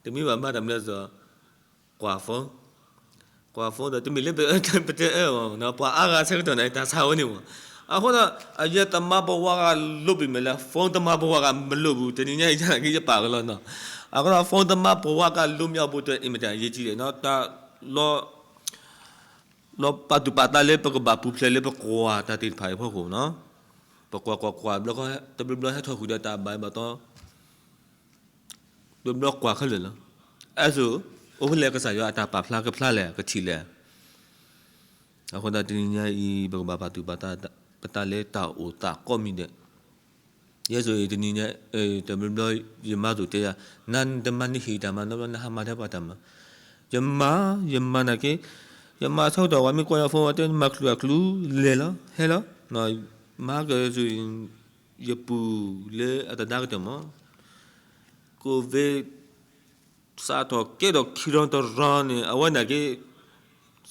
တမံဘၣ်မးတၢ်မနုၤလဲၣ်ဆိ ကွၢ် phone, ကွၢ် phone ဒီးတမ့ၢ်လၢပတအၢၣ်အီၤ, ပှၤအါဂၤဆၢကတီၢ်န့ၣ် တၢ်ဆါဝဲန့ၣ်မး, အဃိဒီး အယဲၢ်သမါဘဝဂၤလိၣ်ဘၣ်မ့ၢ်လၢ phone သမါဘဝဂၤမ့ၢ်လိၣ်ဘၣ် တနံၤညါအံၤ ယနာ်က့ၤယပာ်ကလီၤနီၤ, အဃိဒီး phone သမါဘဝဂၤလိၣ်မ့ၢ်အဘူးဒီး အင်မတန်အရေးကြီးတယ်နီၤ, တၢ်လီၤ လီၤပာ်သူၣ်ပာ်သးလၢပကဘၣ်ပူၤဖျဲးလၢပကွၢ်တၢ်သ့ၣ်တဖၣ်အံၤဖီခိၣ်နီၤ, ပကွၢ်ကွၢ်ကွၢ်ဘျီ တဘျီဘျီဟဲထီၣ်ဃုာ်ဒီးတၢ်ဘၣ်အံၤဘၣ်တီ တဘျီကွၢ်ခဲလၢာ်လီၤ. အဲၣ်စိ အိၣ်ဖဲလဲၣ်ကစၢ်ယွၤအတၢ်ပာ်ဖျါကဖျါလဲၣ်ကထံၣ်လဲၣ်. အဃိသတးတနံၤညါအံၤ ပကဘၣ်ပာ်သူၣ်ပာ်သး ပတၢ်လၢတၢ်အိၣ်သးကိးမံၤဒဲး ယဲၢ်စိအံၤတနံၤညါ တဘျီဘျီ ယမါသိၣ်တဲယၤ, နၤနတမၤနဟံၣ်တၢ်မၤ နီတဘျီနဟးမၤထဲပှၤတၢ်မၤ, ယမၤ, ယမၤနာ်က့, ယမၤဆၢကတီၢ် ပှၤမ့ၢ်ကွၢ်ယၤဖိဝဲတဲ နမၤချုးအချုး လဲၤလီၤ ဟဲလီၤ, မၤကၢၢ် ယပူၤလၢအတဒါကတၢၢ်မး, ကိၣ်ဝ့း စးထီၣ်ကဲထီၣ်ခံရီတရီန့ၣ် အဝဲနာ်က့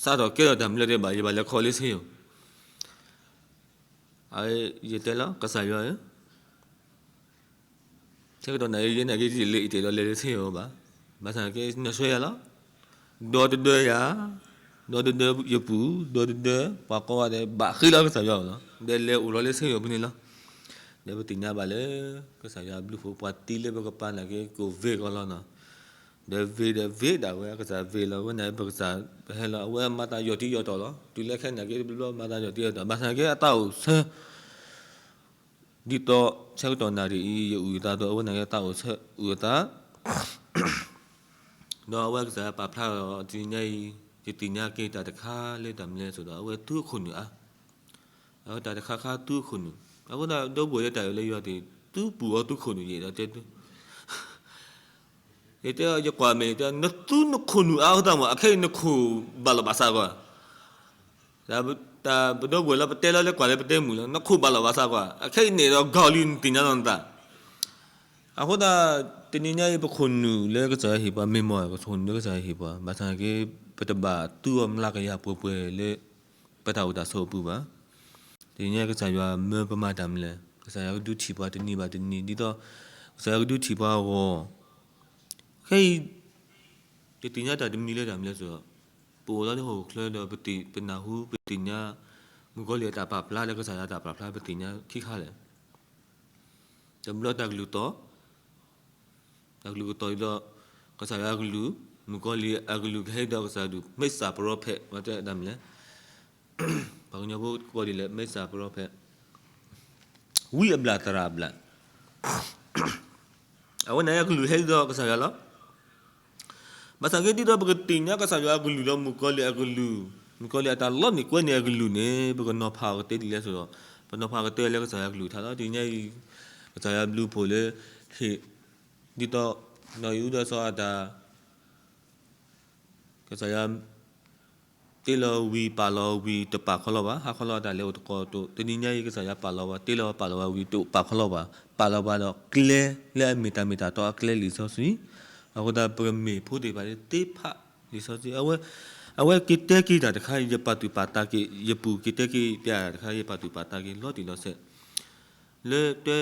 စးထီၣ်ကဲထီၣ်တၢ်မနုၤလဲၣ်ဘၣ် ယဘၣ်လဲၤခီလၢစ့ယိၤ, ယတဲလီၤ ကစၢ်ယွၤဧၢ, ဆၢကတီၢ်နၤ ယဲနာ်က့ ယလဲၤအံၤတဲာ်လီၤ လဲၤလၢစ့ယိၤဘၣ်, ဘၣ်ဆၣ်က့ နဆှၢယၤလီၤ, ဒီတဒၢယၤ, ဒီတဒၢယပူၤ, ဒီတဒၢ ပှၤကိးဂၤဒဲး ဘၣ်ဃ့လီၤကစၢ်ယွၤလီၤ, ဒီးလဲၤအိၣ်လီၤလၢစ့ယိၤပူၤန့ၣ်လီၤ. ဒီးပသ့ၣ်ညါဘၣ်လၢ ကစၢ်ယွၤဘျုးဖှိၣ်ပှၤသံလၢပကပၤနာ်က့ ကိၣ်ဝ့းကီးလီၤနီၤ, ဒီးဝ့းဒီးဝ့းဒၣ်ဝဲ ကစၢ်ဝ့းလီၤ အဝဲန့ၣ်ပကစၢ်ပဟဲလီၤ အဝဲမၤသးယီၢ်တံၢ်ယီၢ်တီၢ်လီၤ, တုၤလၢခဲအံၤနာ်က့ တဘျီဘျီမၤသးယီၢ်တံၢ်ယီၢ်တီၢ် ဘၣ်ဆၣ်က့အတၢ်အိၣ်ဆၢ ဒ်သိးဆၢကတီၢ်နၣ်ရံၣ်အံၤ ယအုၣ်အသးဒီး အဝဲနာ်က့တၢ်အိၣ်ဆၢအုၣ်အသး, ဒီးအဝဲကစၢ်ယွၤပာ်ဖျါဒီးတနံၤညါအံၤ ယသ့ၣ်ညါက့ၤတၢ်တခါလၢတၢ်မနုၤလဲၣ်အသိးဒီး အဝဲသူအခိၣ်နူာ်အါ, အဝဲတၢ်တခါခါသူအခိၣ်နူာ်, အဃိသတးဒီပုၢ်ဝဲၢ်လၢတၢ်အၢၣ်လၢယွၤသ့ၣ် သူပူၤအီၤသူခိၣ်နူာ်ယဲဒီးတဲ ယတဲ ယကွၢ်မဲာ်တဲ နသူနခိၣ်နူာ်အါအဃိသတးမး အခဲအံၤနခိၣ်ဘၣ်လီၤဘၣ်စးကွၢ်, တၢ်ပဒီပုၢ်ဝဲၢ်လၢပတဲလီၤလၢကွၢ်လၢပတဲမုာ်လီၤ နခိၣ်ဘၣ်လီၤဘၣ်စးကွၢ် အခဲအံၤန့ၣ်ဒီးဂီၤလံနသ့ၣ်ညါလီၤနသး, အဃိသတး တနံၤညါအံၤပခိၣ်နူာ်လၢကစၢ်ယွၤဟ့ၣ်ပှၤ မ့ၢ်မီၢ်ပခိၣ်နူာ်လၢကစၢ်ယွၤဟ့ၣ်ပှၤ ဘၣ်ဆၣ်က့ ပတဘၣ်သူအီၤမျးကယၤပှဲၤပှဲၤလၢ ပတၢ်အိၣ်တၢ်ဆိးအပူၤဘၣ်. တနံၤညါကစၢ်ယွၤမၢပမၤတၢ်မနုၤလဲၣ်, ကစၢ်ယွၤကဒုးထံၣ်ပှၤတနံၤဘၣ်တနံၤ ဒ်သိး ကစၢ်ယွၤကဒုးထံၣ်ပှၤအဂီၢ်, ခဲအံၤ ယသ့ၣ်ညါတၢ်တမံၤလၢတၢ်မနုၤလဲၣ်အသိး, ပအိၣ်လီၤလၢဟီၣ်ခိၣ်ချၢဒီးပသ့ၣ်ပနၢ်ဟူပသ့ၣ်ညါ မုၣ်ကီၤလံၢ်အတၢ်ပာ်ဖျါလၢကစၢ်ယွၤအတၢ်ပာ်ဖျါပသ့ၣ်ညါခံခါလဲၣ်. တဘျီတၢ်ကလုၢ်တီၤ, တၢ်ကလုၢ်ကတီၤဒီး ကစၢ်ယွၤအကလုၢ်, မုၣ်ကီၤလံၢ်အကလုၢ်ကဟဲဒီးကစၢ်ယွၤဒုး မိတ်ၢ်သၣ်ပရီဖက် ဝဲတဲတၢ်မနုၤလဲၣ်, ပှၤကညီဖိကိးဒ်လဲၣ် မိတ်ၢ်သၣ်ပရီဖက်, ဝံအဘျၣ်သရၣ်အဘျၣ် အဝဲန့ၣ်အကလုၢ်ဟဲဒ်သိးကစၢ်ယွၤလီၤ. ဘၣ်ဆၣ်က့ ဒ်သိးပကသ့ၣ်ညါကစၢ်ယွၤအကလုၢ်ဒီး မုၣ်ကီၤလံၢ်အကလုၢ်, မုၣ်ကီၤလံၢ်အတၢ်လီန့ၢ်ကွဲန့ၢ်အကလုၢ်န့ၣ် ပကနီၤဖးအီၤကတၢၢ်ဒ်လဲၣ်အသိးဒီး, ပနီၤဖးကတၢၢ်လၢကစၢ်ယွၤအကလုၢ်ကထါလီၤ. တနံၤညါအံၤ ကစၢ်ယွၤဘျုးဖှိၣ်လၢ ဟ့ၣ် ဒ်သိး နီၢ်အံၤအူဒီးစီၤအၤဒၣ် ကစၢ်ယွၤ တ့လီၤဝံၤပာ်လီၤဝံၤတပာ်ခီလီၤဘၣ်, ဟးခီလီၤအတၢ်လဲၤအိၣ်တကိးတိၤ, တနံၤညါအံၤ ကစၢ်ယွၤပာ်လီၤဝဲ တ့လီၤပာ်လီၤဝဲဝံၤတပာ်ခီလီၤဘၣ်, ပာ်လီၤဝဲဒီးကျဲ လၢအမ့ၢ်တၢ်မ့ၢ်တၢ်တီအကျဲလံာ်စီဆှံ, အဃိသတးပကမ့ၢ်ဖိသ့ၣ်တဖၣ်လၢသ့ဖးလံာ်စီဆှံ, အဝဲ အဝဲက့ၤတဲက့ၤတၢ်တခါ ယပာ်သူၣ်ပာ်သးက့ၤ ယပူၤက့ၤတဲက့ၤတၢ်တခါ ယပာ်သူၣ်ပာ်သးက့ၤလီၤတံၢ်လီၤဆဲး လၢတဲ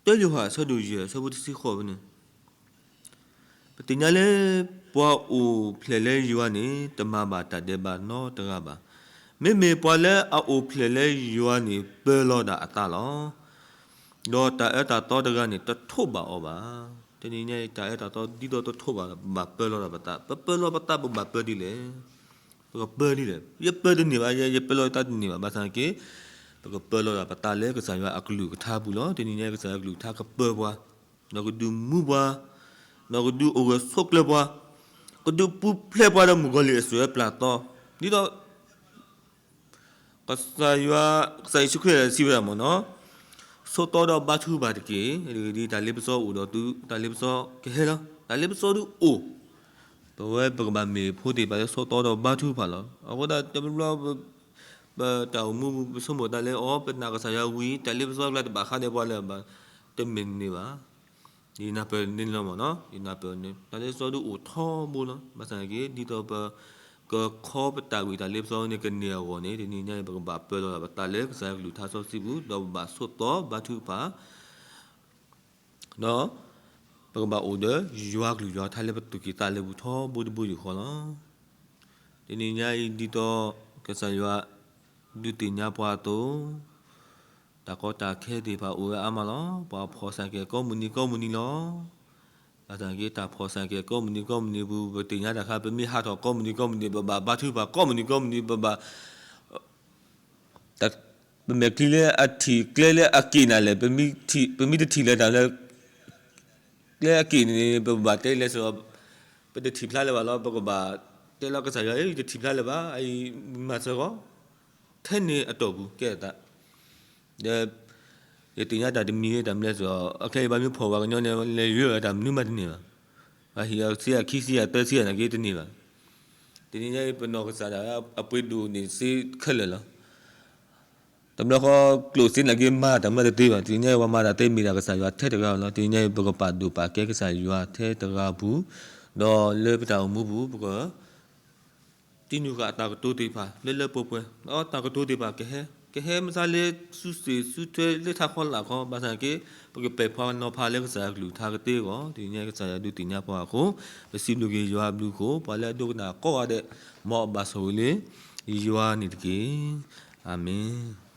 တၢယိၤဟၣ်အဆၢဒိၣ်ယဲၢ် အဆၢဖိတဆံဃိးဖဲန့ၣ်, ပသ့ၣ်ညါလၢ ပှၤအိၣ်ဖျဲၣ်လၢယွၤန့ၣ် တမၤဘၣ်တၢ်ဒဲးဘးနီတဂၤဘၣ်. မ့မ့ၢ်ပှၤလၢအအိၣ်ဖျဲၣ်လၢယွၤန့ၣ် ပၢလီၤဒၣ်အသးလီၤ. ဒီးတၢ်အၢတၢ်သီတဂၤန့ၣ် တထိးဘၣ်အီၤဘၣ်. တနံၤညါအံၤ တၢ်အၢတၢ်သီဒ်သိးတထိးဘၣ် ဘၣ်ပၢလီၤဒၣ်ပသး, ပပၢလီၤပသး ပဘၣ်ပၢဒ်လဲၣ်. ပကပၢဒ်လဲၣ်. ယပၢတန့ၢ်ဘၣ်, ယပၢလီၤယသးတန့ၢ်ဘၣ်. ဘၣ်ဆၣ်က့ ပကပၢလီၤဒၣ်ပသးလၢကစၢ်ယွၤအကလုၢ်ကထါပူၤလီၤ. တနံၤညါအံၤ ကစၢ်ယွၤအကလုၢ်ကထါကပၢပှၤ, ဒီးကဒုးမူပှၤ, ဒီးကဒုးအိၣ်ဂၢၢ်ဆိးကျၢၤပှၤ, ကဒုးပူၤဖျဲးပှၤဒီးမုၣ်ကီၤလံၢ်အစွဲပျၢ်သီ, ဒ်သိး ကစၢ်ယွၤ, ကစၢ်ယ့ၣ်ၡူးခရံာ်စံးဝဲဒၣ်မ့ၢ်နီၤ, ဆိးသီဒီးဘါထုကဖၣ်တက့ၢ်. တဂ့ၤဒ်တၢ်လ့ပစီအိၣ်ဒီးသု, တၢ်လ့ပစီကဟဲလီၤ. တၢ်လ့ပစီဒုးအိၣ်, ပဝဲပကဘၣ်မ့ၢ်ဖိသ့ၣ်တဖၣ်လၢဆိးသီဒီးဘါထုကဖၣ်လီၤ. အဃိသတး တဘျီဘျီ ပတၢ်အိၣ်မူပူၤ ပဆိကမိၣ်သးလၢအီၤ ပနာ်ကစၢ်ယွၤဝံၤ တၢ်လ့ပစီကျါတဘၣ်ဃးဒီးပှၤလၢၤဘၣ်, တမ့ၢ်န့ၣ်ဘၣ်. ယနၢ်ပၢၢ်န့ၣ်လီၤမ့ၢ်နီၤ, ယနၢ်ပၢၢ်န့ၣ် တၢ်လ့ပစီဒုးအိၣ်ထီဘိလီၤ. ဘၣ်ဆၣ်က့ ဒ်သိးပကခီပတၢ်ဂံၢ်တၢ်လ့ပစီန့ၣ် ကန့ၢ်အဂီၢ်န့ၣ် တနံၤညါအံၤ ပကဘၣ်ပၢလီၤဒၣ်ပသးလၢကစၢ်ယွၤကလုၢ်ကထါစီဆှံပူၤ ဒီးပဘၣ်ဆိးသီဘါထုကဖၣ် ဒီးပကဘၣ်အိၣ်ဒီးယွၤကလုၢ်ယွၤကထါလၢပသူၣ်ကံၢ်သးလဲပူၤထီဘိတဘိယူၢ်ဃီလီၤ. တနံၤညါအံၤဒ်သိးကစၢ်ယွၤဒုးသ့ၣ်ညါပှၤအသိး, တၢ်ကီတၢ်ခဲသ့ၣ်တဖၣ်အိၣ်ဝဲအါမးလီၤ. ပှၤဖီၣ်ဆၣ်ကဲၤကိးမုၢ်နံၤကိးမုၢ်နံၤလီၤ. ဘၣ်ဆၣ်က့ တၢ်ဖီၣ်ဆၣ်ကဲၤကိးမုၢ်နံၤကိးမုၢ်နံၤပူၤ ပသ့ၣ်ညါတၢ်ခါ ပမ့ၢ်ဟးထီၣ်ကိးမုၢ်နံၤကိးမုၢ်နံၤ ပဘၣ်ဘါထုကဖၣ်ကိးမုၢ်နံၤကိးမုၢ်နံၤ ပဘၣ် ပမဲာ်ချံလၢအထံၣ်ကျဲလၢအက့ၢ်နၤလဲၣ်, ပမ့ၢ်တထံၣ်လၢၤတၢ်လၢ ကျဲအက့ၢ်န့ၣ် ပဘၣ်တဲလဲၣ်စ့ၢ်ကီး, ပတထံၣ်ဖျါလၢၤဘၣ်လီၤ. ပကဘၣ်တဲလီၤကစၢ်ယွၤ, ယတထံၣ်ဖျါလၢၤဘၣ်, အအံၤမၤစ့ၢ်ကီး, ထဲန့ၣ်အတီၢ်ပူၤကဲအသး, ဒီး ယသ့ၣ်ညါတၢ်တမံၤတၢ်မနုၤလဲၣ်စ့ၢ်ကီး, အခဲအံၤပှၤမ့ၢ်ဖီၣ်ပှၤကညီန့ၣ် လဲၤယွၤတၢ်မနုၤမးတန့ၢ်ဘၣ်. ပှၤဟံၣ်အဆံအခံဆံအသၢဆံအနာ်က့တန့ၢ်ဘၣ်. တနံၤညါအံၤ ပနီၢ်ကစၢ်ဒၣ်ဝဲအပှ့ၤဒိၣ်န့ၢ်စ့ခဲလၢာ်လီၤ. တဘျီဃီကျိၣ်စ့နာ်က့မၤတၢ်မနုၤတသ့ဘၣ်. တနံၤညါအံၤ ပှၤမၤတၢ်သ့မ့ၢ်ဒၣ်ကစၢ်ယွၤထဲတဂၤဧိၤလီၤ. တနံၤညါအံၤ ပကပာ်ဒိၣ်ပာ်ကဲကစၢ်ယွၤထဲတဂၤအပူၤ, ဒီးလၢပတၢ်အိၣ်မူပူၤ ပက တံၢ်နုာ်ဃာ်အတၢ်ကတိၤသ့ၣ်တဖၣ် လၢလၢပှဲၤပှဲၤ, ဒီးတၢ်ကတိၤသ့ၣ်တဖၣ်ကဟဲ, ကဟဲမ့ၢ်သးလၢစုစ့ၣ်စုထွဲလၢထးခီလာ်ခီ, ဘၣ်ဆၣ်က့ ပကပဲာ်ဖှိၣ်နီၤဖးလၢကစၢ်အကလုၢ်ကထါကသ့အဂီၢ်, တနံၤညါကစၢ်ယွၤဒုးသ့ၣ်ညါပှၤအဃိ, ပစံးဘျုးက့ၤယွၤအဘျုးအဃိ, ပှၤလၢအဒိကနၣ်ကိးဂၤဒဲး, မ်အဘၣ်ဆိၣ်ဂ့ၤလၢ ယွၤန့ၣ်တက့ၢ်. အၤမ့ၣ်.